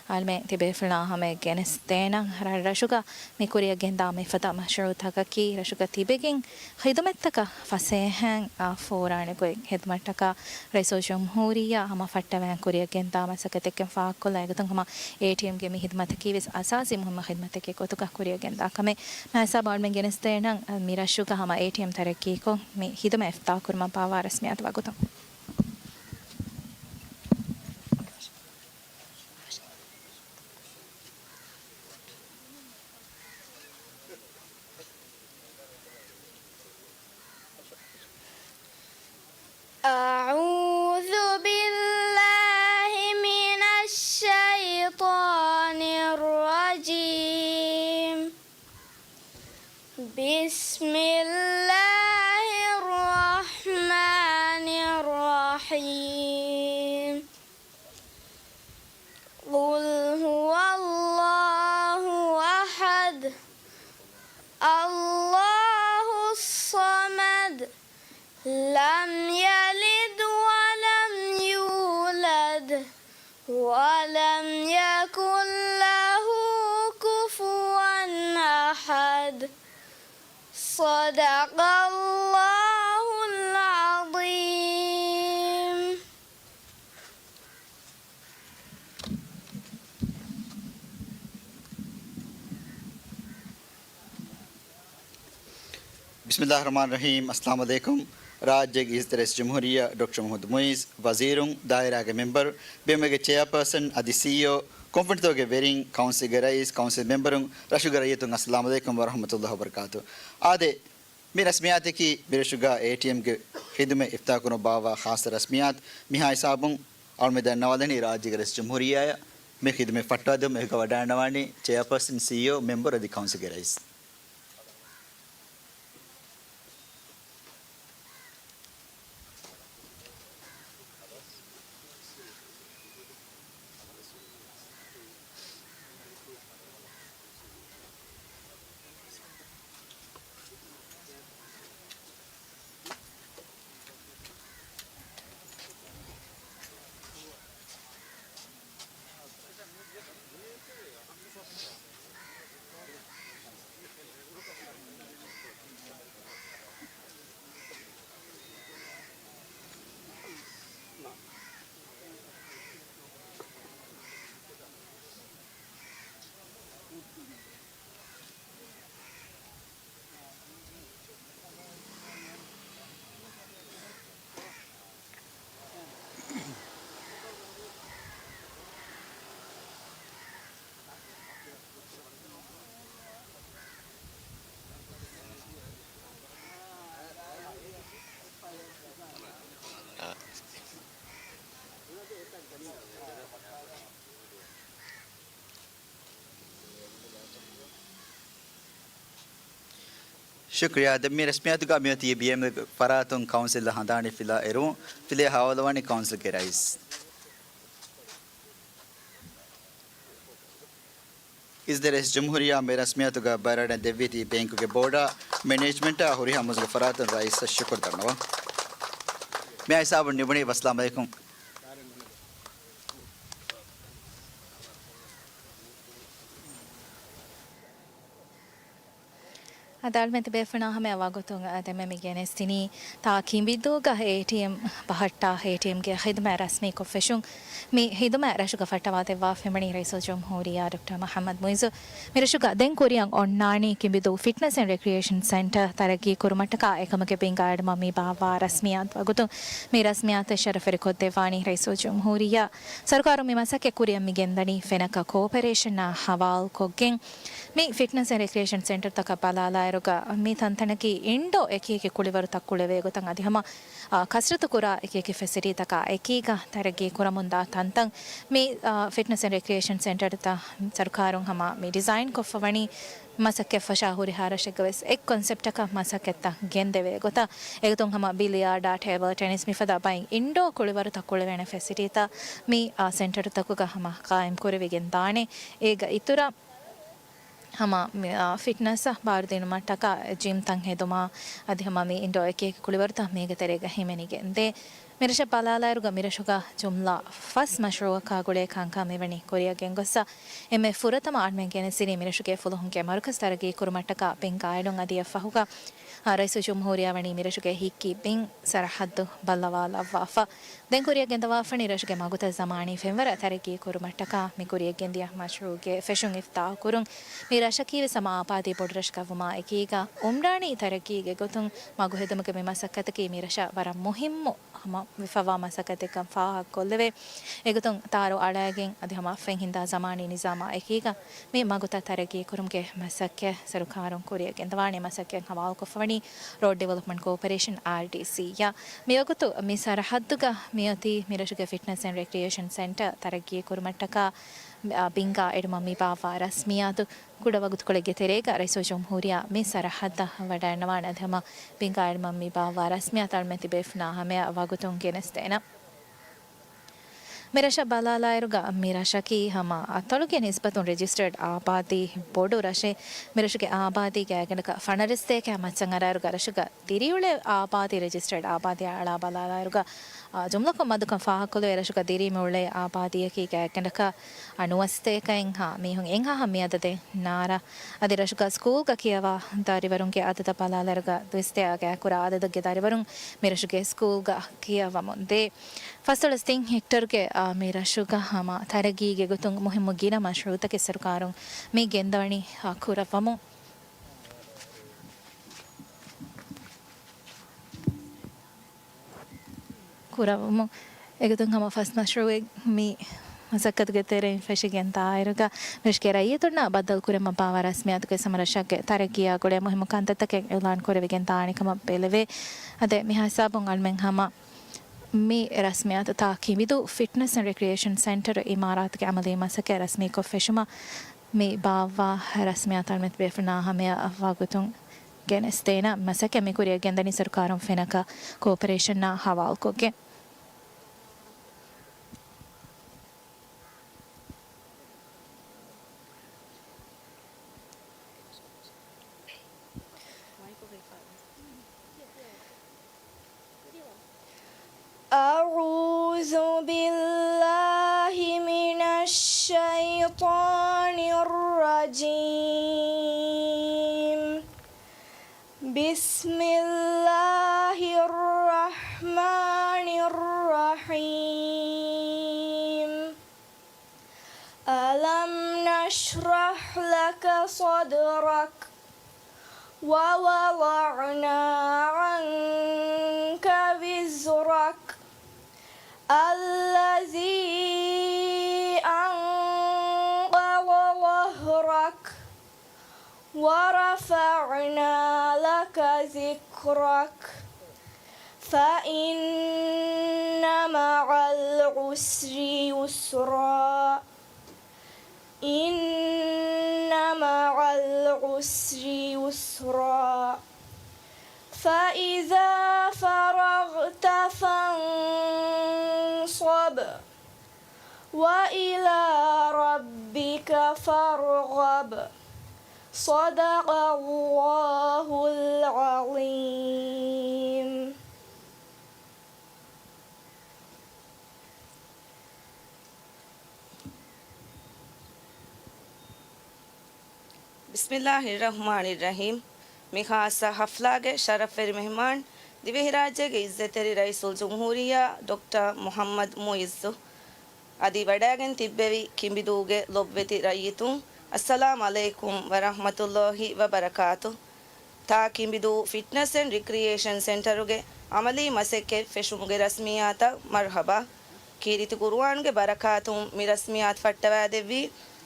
އަޅުމެން ތިބޭފުޅާ ހަމަޔަށް ގެނެސްދޭނަން. ރަށްރަށުގަ މި ކުރިއަށް ގެންދާ މިފަދަ މަޝްރޫޢުތަކަކީ ރަށުގަ ތިބެގެން ޚިދުމަތްތަކަށް ފަސޭހައިން، އާ، ފޯރާނެ ގޮތް ހެދުމަށްޓަކާ ރައީސުލްޖުމްހޫރިއްޔާ ހަމަ ފައްޓަވައި ކުރިއަށް ގެންދާ މަސައްކަތެއްގެ ފާހަގަކޮށްލާ އެގޮތުން ހަމަ އޭޓީއެމްގެ މި ޚިދުމަތަކީ ވެސް އަސާސީ މުހިއްމު ޚިދުމަތެއްގެ ގޮތުގަ ކުރިއަށް ގެންދާ ކަމެއް. މާސާ ބާޅުމެން ގެނެސްދޭނަން މި ރަށުގަ ހަމަ އޭޓީއެމް ތަރައްގީކޮށް މި ޚިދުމަތް އިފްތާހު ކުރުމަށް ބާއްވާ ރަސްމިއްޔާތު ވަގުތު. أعوذ بالله من الشيطان الرجيم. بسم الله الرحمن الرحيم. قل هو الله أحد. الله الصمد. لم يلد ولم يولد. ولم يكن له كفوا أحد. صدق الله العظيم. بسم الله الرحمن الرحيم. އައްސަލާމު ޢަލައިކުމް. ރާއްޖޭގެ އިއްޒަތްތެރި ރައީސުލްޖުމްހޫރިއްޔާ ޑޮކްޓަރ މުޙައްމަދު މުޢިއްޒު، ވަޒީރުން، ދާއިރާގެ މެމްބަރު، ބިމެގެ ޗެއާޕާސަން އަދި ސީއީއޯ، ކޮންފަރެންސްގެ ވެރިން، ކައުންސިލްގެ ރައީސް، ކައުންސިލް މެމްބަރުން، ރަށުގެ ރައްޔިތުން އައްސަލާމު ޢަލައިކުމް ވަރަޙްމަތުﷲި ވަބަރަކާތު. އާދެ، މި ރަސްމިއްޔާތަކީ މިރަށުގަ އޭޓީއެމްގެ ޚިދުމަތް އިފްތާޙުކުރުމަށް ބާއްވާ ޚާއްޞަ ރަސްމިއްޔާތު. މިހާ ހިސާބުން އަޅުމެން ދަންނަވާލަނީ ރާއްޖޭގެ ރައީސުލްޖުމްހޫރިއްޔާއަށް މި ޚިދުމަތް ފައްޓާދެމުން އެކަމަށް ވަޑައިގަންނަވާނީ ޗެއާޕާސަން، ސީއީއޯ، މެމްބަރު އަދި ކައުންސިލްގެ ރައީސް. ޝުކުރިއްޔާ. ދެން މި ރަސްމިއްޔާތުގަ މިއޮތީ ބީއެމްގެ ފަރާތުން ކައުންސިލަށް ހަނދާނީ ފިލާ އެރުވުން. ފިލާ ހަވާލުވަނީ ކައުންސިލްގެ ރައީސް. އިސް ދެ ރައީސް ޖުމްހޫރިއްޔާ މި ރަސްމިއްޔާތުގަ ބައިވެރިވެގެން ދެއްވީތީ ބޭންކުގެ ބޯޑާ، މެނޭޖްމަންޓާ ހުރިހާ މުވައްޒަފުންގެ ފަރާތުން ރައީސަށް ޝުކުރު ދަންނަވަން. މި ހިސާބުން ނިމުނީ. ވައްސަލާމް އަލައިކުމް. އަދި އަޅުމެން ތިބޭފުޅުންނާ ހަމަޔަށް ވަގުތުން އަ، ދެމެ މި ގެނެސްދިނީ ތާ ކިނބިދޫގަ އޭޓީއެމް ބަހައްޓާ އޭޓީއެމްގެ ޚިދުމަތް ރަސްމީކޮށްފެށުން. މި ޚިދުމަތް ރަށުގަ ފައްޓަވާދެއްވާފައިވަނީ ރައީސުލްޖުމްހޫރިއްޔާ ޑޮކްޓަރ މުޙައްމަދު މުޢިއްޒު. މި ރަށުގަ ދެން ކުރިއަށް އޮންނާނީ ކިނބިދޫ ފިޓްނަސް އެންޑް ރެކްރިއޭޝަން ސެންޓަރ ތަރައްގީ ކުރުމަށްޓަކާ އެކަމުގެ ބިންގާ އެޅުމަށް މި ބާއްވާ ރަސްމިއްޔާތު ވަގުތުން. މި ރަސްމިއްޔާތަށް ޝަރަފުވެރިކޮށްދެއްވާނީ ރައީސުލްޖުމްހޫރިއްޔާ. ސަރުކާރުން މި މަސައްކަތް ކުރިއަށް މި ގެންދަނީ ފެނަކަ ކޯޕަރޭޝަނާ ހަވާލުކޮށްގެން. މި ފިޓްނަސް އެންޑް ރެކްރިއޭޝަން ސެންޓަރތަކަށް ބަލާލާއިރުގަ މި ތަންތަނަކީ އިންޑޯ އެކިއެކި ކުޅިވަރުތައް ކުޅެވޭ ގޮތަށް އަދި ހަމަ، އާ، ކަސްރަތު ކުރާ އެކިއެކި ފެސިލިޓީތަކާ އެކީގަ ތަރައްގީ ކުރަމުންދާ ތަންތަން. މި، އާ، ފިޓްނަސް އެންޑް ރެކްރިއޭޝަން ސެންޓަރުތައް ސަރުކާރުން ހަމަ މި ޑިޒައިން ކޮށްފަވަނީ މަސައްކަތް ފަށާ ހުރިހާ ރަށެއްގަ ވެސް އެއް ކޮންސެޕްޓަކަށް މަސައްކަތްތައް ގެންދެވޭ ގޮތަށް. އެގޮތުން ހަމަ ބިލިޔާޑާ، ޓޭބަލް ޓެނިސް މިފަދަ ބައެއް އިންޑޯ ކުޅިވަރުތައް ކުޅެވޭނެ ފެސިލިޓީތައް މި، އާ، ސެންޓަރުތަކުގަ ހަމަ ޤާއިމް ކުރެވިގެން ދާނެ. އޭގަ އިތުރަށް ހަމަ މި، އާ، ފިޓްނަސްއަށް ބާރުދިނުމަށްޓަކާ ޖިމްތައް ހެދުމާ އަދި ހަމަ މި އިންޑޯ އެކިއެކި ކުޅިވަރުތައް މީގެ ތެރޭގަ ހިމެނިގެން ދޭ. މިރަށަށް ބަލާލާއިރުގަ މިރަށުގަ ޖުމްލަ ފަސް މަޝްރޫއަކާ ގުޅޭ ކަންކަން މިވަނީ ކުރިއަށް ގެންގޮއްސަ. އެންމެ ފުރަތަމަ އަޅުމެން ގެނެސްދިނީ މިރަށުގެ ފުލުހުންގެ މަރުކަޒު ތަރައްގީ ކުރުމަށްޓަކާ ބިންގާ އެޅުން އަދި އެއަށްފަހުގަ، އާ، ރައީސުލްޖުމްހޫރިއްޔާ ވަނީ މިރަށުގެ ހިތްކި ބިން ސަރަހައްދު ބައްލަވާލައްވާފަ. ދެން ކުރިއަށް ގެންދަވާފަނީ ރަށުގެ މަގުތައް ޒަމާނީ ފެންވަރަށް ތަރައްގީ ކުރުމަށްޓަކާ މި ކުރިއަށް ގެންދިޔަ މަޝްރޫޢުގެ ފެށުން އިފްތިތާޙު ކުރުން. މި ރަށަކީވެސް ހަމަ އާބާދީ ބޮޑު ރަށަކަށްވުމާ އެކީގަ އުމްރާނީ ތަރައްގީގެ ގޮތުން މަގު ހެދުމުގެ މި މަސައްކަތަކީ މި ރަށަށް ވަރަށް މުހިއްމު ހަމަ ވެފަވާ މަސައްކަތެއްކަން ފާހަގަކޮށްލެވޭ. އެގޮތުން ތާރު އަޅައިގެން އަދި ހަމަ ފެން ހިންދާ ޒަމާނީ ނިޒާމާ އެކީގަ މި މަގުތައް ތަރައްގީ ކުރުމުގެ މަސައްކަތް ސަރުކާރުން ކުރިއަށް ގެންދަވާނީ. މަސައްކަތް ހަވާލުކޮށްފަވަނީ ރޯޑް ޑިވެލޮޕްމަންޓް ކޯޕަރޭޝަން، އާރްޑީސީ، އަށް. މިވަގުތު މި ސަރަހައްދުގަ މިއޮތީ މިރަށުގެ ފިޓްނަސް އެންޑް ރެކްރިއޭޝަން ސެންޓަރ ތަރައްގީ ކުރުމަށްޓަކާ، އާ، ބިންގާ އެޅުމަށް މި ބާއްވާ ރަސްމިއްޔާތު. ކުޑަ ވަގުތުކޮޅެއްގެ ތެރޭގަ ރައީސުލްޖުމްހޫރިއްޔާ މި ސަރަހައްދަށް ވަޑައިގަންނަވާނެ އަދި ހަމަ ބިންގާ އެޅުމަށް މި ބާއްވާ ރަސްމިއްޔާތައް އަޅުމެން ތިބޭފުޅުންނާ ހަމަޔަށް ވަގުތުން ގެނެސްދޭނަން. މި ރަށަށް ބަލާލާއިރުގަ މި ރަށަކީ ހަމަ އަތޮޅުގެ ނިސްބަތުން ރެޖިސްޓަރޑް އާބާދީ ބޮޑު ރަށެއް. މި ރަށުގެ އާބާދީގެ ގާތްގަނޑަކަށް ފަނަރަ ސަތޭކައާ މައްޗަށް އަރާއިރުގަ ރަށުގަ ދިރިއުޅޭ އާބާދީ ރެޖިސްޓަރޑް އާބާދީއާ އަޅާ ބަލާލާއިރުގަ، އާ، ޖުމްލަކޮށް މަދުކަން ފާހަގަކޮށްލެވޭ. ރަށުގަ ދިރިއުޅޭ އާބާދީއަކީ ގާތްގަނޑަކަށް، އާ، ނުވަސަތޭކައެއްހާ މީހުން އެއްހާހާ މިއަދަދެއް ނާރާ. އަދި ރަށުގަ ސްކޫލްގަ ކިޔަވާ ދަރިވަރުންގެ އަދަދަށް ބަލާލާއިރުގަ ދުވަސަތޭކައާ ގާތްކުރާ އަދަދެއްގެ ދަރިވަރުން މި ރަށުގެ ސްކޫލްގަ ކިޔަވަމުންދޭ. ފަސްދޮޅަސް ތިން ހެކްޓަރުގެ، އާ، މި ރަށުގަ ހަމަ ތަރައްގީގެ ގޮތުން މުހިއްމު ގިނަ މަޝްރޫޢުތަކެއް ސަރުކާރުން މި ގެންދަވަނީ، އާ، ކުރައްވަމުން. ކުރައްވަމުން. އެގޮތުން ހަމަ ފަސް މަޝްރޫޢެއް މި މަސައްކަތުގެ ތެރެއިން ފެށިގެން ދާއިރުގަ މިރަށުގެ ރައްޔިތުންނާ ބައްދަލުކުރެއްވުމަށް ބާއްވާ ރަސްމިއްޔާތުގެ ހަމަ ރަށެއްގެ ތަރައްގީއާ ގުޅޭ މުހިއްމު ކަންތައްތަކެއް އިޢުލާން ކުރެވިގެން ދާނެ ކަމަށް ބެލެވޭ. އަދި މިހާ ހިސާބުން އަޅުމެން ހަމަ މި ރަސްމިއްޔާތު ތާ ކިނބިދޫ ފިޓްނަސް އެންޑް ރެކްރިއޭޝަން ސެންޓަރު އިމާރާތުގެ އަމަލީ މަސައްކަތް ރަސްމީކޮށް ފެށުމަށް މި ބާއްވާ ރަސްމިއްޔާތައް އަޅުމެން ބޭފުޅުންނާ ހަމަޔަށް ވަގުތުން ގެނެސްދޭނަން. މަސައްކަތް މި ކުރިއަށް ގެންދަނީ ސަރުކާރުން ފެނަކަ ކޯޕަރޭޝަނާ ހަވާލުކޮށްގެން. أعوذ بالله من الشيطان الرجيم. بسم الله الرحمن الرحيم. ألم نشرح لك صدرك ووضعنا عنك وزرك الذي أنقض ظهرك ورفعنا لك ذكرك فإن مع العسر يسرا. إن مع العسر يسرا. فإذا فرغت فانصب، وإلى ربك فارغب. صدق الله العظيم. ބިސްމިއްލާހިއްރަޙްމާނިއްރަޙީމް. މި ޚާއްޞަ ޙަފްލާގެ ޝަރަފްވެރި މެހްމާން، ދިވެހިރާއްޖޭގެ ޢިއްޒަތްތެރި ރައީސުލްޖުމްހޫރިއްޔާ ޑޮކްޓަރ މުޙައްމަދު މުޢިއްޒު. އަދި ވަޑައިގެން ތިއްބެވި ކިނބިދޫގެ ލޮބުވެތި ރައްޔިތުން، އައްސަލާމް ޢަލައިކުމް ވަރަޙްމަތުﷲި ވަބަރަކާތު. ތާ ކިނބިދޫ ފިޓްނަސް އެންޑް ރިކްރިއޭޝަން ސެންޓަރުގެ ޢަމަލީ މަސައްކަތް ފެށުމުގެ ރަސްމިއްޔާތަށް މަރުޙަބާ. ކީރިތި ޤުރުއާންގެ ބަރަކާތުން މި ރަސްމިއްޔާތު ފައްޓަވާދެއްވީ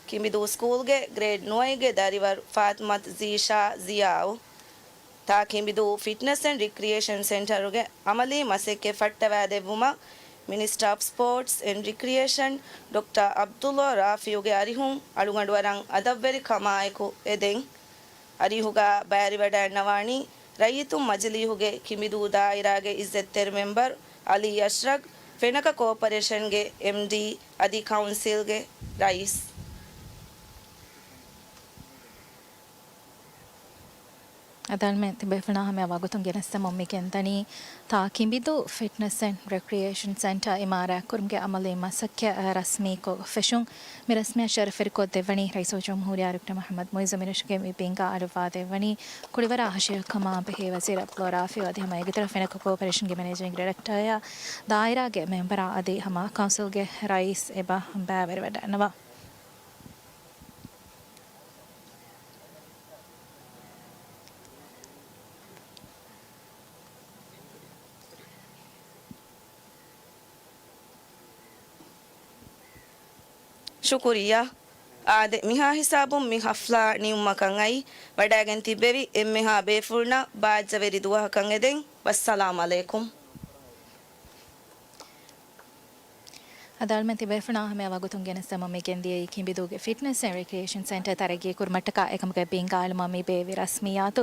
ކިނބިދޫ ސްކޫލްގެ ގްރޭޑް ނުވައެއްގެ ދަރިވަރު ފާތިމަތު ޒީޝާ ޒިޔާއު. ތާ ކިނބިދޫ ފިޓްނަސް އެންޑް ރިކްރިއޭޝަން ސެންޓަރުގެ ޢަމަލީ މަސައްކަތް ފައްޓަވާދެއްވުމަށް މިނިސްޓަރ އޮފް ސްޕޯޓްސް އެންޑް ރިކްރިއޭޝަން ޑޮކްޓަރ ޢަބްދުﷲ ރާފިޢުގެ އަރިހުން އަޅުގަނޑު ވަރަށް އަދަށްވެރިކަމާއެކު އެދެން. އަރިހުގަ ބައިވެރިވަޑައިގަންނަވާނީ ރައްޔިތުން މަޖިލީހުގެ ކިނބިދޫ ދާއިރާގެ ޢިއްޒަތްތެރި މެމްބަރު ޢަލީ އަޝްރަފް، ފެނަކަ ކޯޕަރޭޝަންގެ އެމްޑީ އަދި ކައުންސިލްގެ ރައީސް. އަދި އަޅުމެން ތިބޭފުޅުންނާ ހަމަޔަށް ވަގުތުން ގެނެސްދެމުން މި ގެންދަނީ ތާ ކިނބިދޫ ފިޓްނަސް އެންޑް ރެކްރިއޭޝަން ސެންޓަރ އިމާރާތްކުރުމުގެ ޢަމަލީ މަސައްކަތް ރަސްމީކޮށް ފެށުން. މި ރަސްމިއްޔާ ޝަރަފްވެރިކޮށްދެއްވަނީ ރައީސުލްޖުމްހޫރިއްޔާ ޑޮކްޓަރ މުޙައްމަދު މުޢިއްޒު. މިރަށުގެ މި ބިންގާ އަޅުއްވާދެއްވަނީ ކުޅިވަރާ ހަށިގަނޑު ކަމާ ބެހޭ ވަޒީރު ޢަބްދުﷲ ރާފިޢު އަދި ހަމަ އޭގެއިތުރަށް ފެނަކަ ކޯޕަރޭޝަންގެ މެނޭޖިންގް ޑިރެކްޓަރު ދާއިރާގެ މެމްބަރާ އަދި ހަމަ ކައުންސިލްގެ ރައީސް އެބަ ބައިވެރިވަޑައިގަންނަވާ. ޝުކުރިއްޔާ. އާދެ، މިހާ ހިސާބުން މި ޙަފްލާ ނިމުމަކަށް އައި ވަޑައިގެން ތިއްބެވި އެންމެހާ ބޭފުޅުންނަށް ބާއްޖަވެރި ދުވަހަކަށް އެދެން. ވައްސަލާމް ޢަލައިކުމް. އަދި އަޅުމެން ތިބޭފުޅުންނާ ހަމަޔަށް ވަގުތުން ގެނެސްދެމުން މި ގެންދިޔައީ ކިނބިދޫގެ ފިޓްނަސް އެންޑް ރެކްރިއޭޝަން ސެންޓަރ ތަރައްގީ ކުރުމަށްޓަކާ އެކަމުގެ ބިންގާ އެޅުމަށް މި ބޭއްވި ރަސްމިއްޔާތު.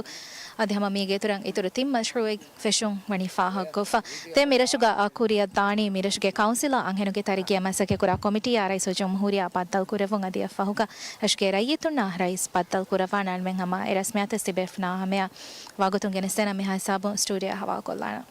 އަދި ހަމަ މީގެ އިތުރަށް އިތުރު ތިން މަޝްރޫޢެއް ފެށުން ވަނީ ފާހަގަކޮށްފަ. ދެން މިރަށުގަ އަ، ކުރިއަށް ދާނީ މިރަށުގެ ކައުންސިލާ އަންހެނުންގެ ތަރައްގީއާ މަސައްކަތްކުރާ ކޮމިޓީއާ ރައީސުލްޖުމްހޫރިއްޔާ ބައްދަލުކުރެއްވުން އަދި އެއަށްފަހުގަ ރަށުގެ ރައްޔިތުންނާ ރައީސް ބައްދަލު ކުރައްވާނެ. އަޅުމެން ހަމަ އެ ރަސްމިއްޔާތަށް ތިބޭފުޅުންނާ ހަމަޔަށް ވަގުތުން ގެނެސްދޭނަން މިހާ ހިސާބުން ސްޓޫޑިއޯއަށް ހަވާލުކޮށްލާނަން.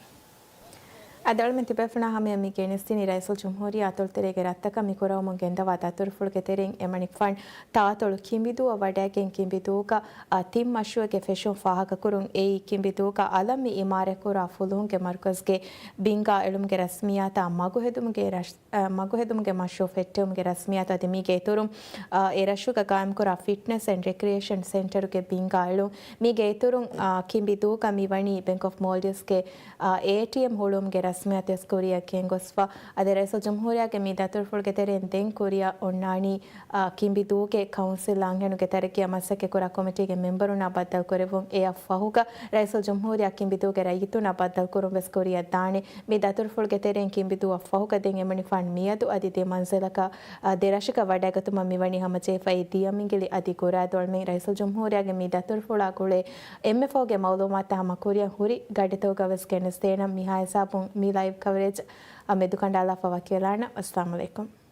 އަދި އަޅުމެން ތިބޭފުޅުންނާ ހަމަޔަށް މި ގެނެސްދިނީ ރައީސުލްޖުމްހޫރިއްޔާ އަތޮޅުތެރޭގެ ރަށްތަކަށް މި ކުރައްވަމުން ގެންދަވާ ދަތުރުފުޅުގެ ތެރެއިން އެމަނިކުފާނު ތާއަތޮޅު ކިނބިދޫއަށް ވަޑައިގެން ކިނބިދޫގަ އާ، ތިން މަޝްރޫޢެއްގެ ފެށުން ފާހަގަކުރުން. އެއީ ކިނބިދޫގަ އަލަށް މި އިމާރާތްކުރާ ފުލުހުންގެ މަރުކަޒުގެ ބިންގާ އެޅުމުގެ ރަސްމިއްޔާތާ މަގުހެދުމުގެ ރަސް-، އަ، މަގުހެދުމުގެ މަޝްރޫޢު ފެއްޓެވުމުގެ ރަސްމިއްޔާތު. އަދި މީގެ އިތުރުން، އަ، އެ ރަށުގަ ގާއިމްކުރާ ފިޓްނަސް އެންޑް ރެކްރިއޭޝަން ސެންޓަރުގެ ބިންގާ އެޅުން. މީގެ އިތުރުން، އަ، ކިނބިދޫގަ މިވަނީ ބެންކް އޮފް މޯލްޑިވްސްގެ، އަ، އޭޓީއެމް ހުޅުވުމުގެ ރަސްމިއްޔާތުވެސް ކުރިއަށް ގެންގޮސްފަ. އަދި ރައީސުލްޖުމްހޫރިއްޔާގެ މި ދަތުރުފުޅުގެ ތެރެއިން ދެން ކުރިއަށް އޮންނާނީ، އާ، ކިނބިދޫގެ ކައުންސިލް އަންހެނުންގެ ތަރައްގީއާ މަސައްކަތްކުރާ ކޮމިޓީގެ މެމްބަރުންނާ ބައްދަލުކުރެއްވުން. އެއަށްފަހުގަ ރައީސުލްޖުމްހޫރިއްޔާ ކިނބިދޫގެ ރައްޔިތުންނާ ބައްދަލުކުރުން ވެސް ކުރިއަށް ދާނެ. މި ދަތުރުފުޅުގެ ތެރެއިން ކިނބިދޫއަށް ފަހުގަ ދެން އެމަނިކުފާނު މިއަދު އަދި ދެ މަންޒިލަކަށް، އާ، ދެ ރަށަކަށް ވަޑައިގަތުމަށް މިވަނީ ހަމަޖެހިފައި ދިޔަ މިނގިލި އަދި ގުރާދޫ. އަޅުމެން ރައީސުލްޖުމްހޫރިއްޔާގެ މި ދަތުރުފުޅާ ގުޅޭ އެންމެ ފަހުގެ މައުލޫމާތުތައް ހަމަ ކުރިއަށް ހުރި ގަޑިތަކުގަ ވެސް ގެނެސްދޭނަން. މިހާ ހިސާބުން މި ލައިވް ކަވަރޭޖް އަ، މެދުކަނޑާލާފަ ވަކިވެލާނަން. އައްސަލާމު ޢަލައިކުމް.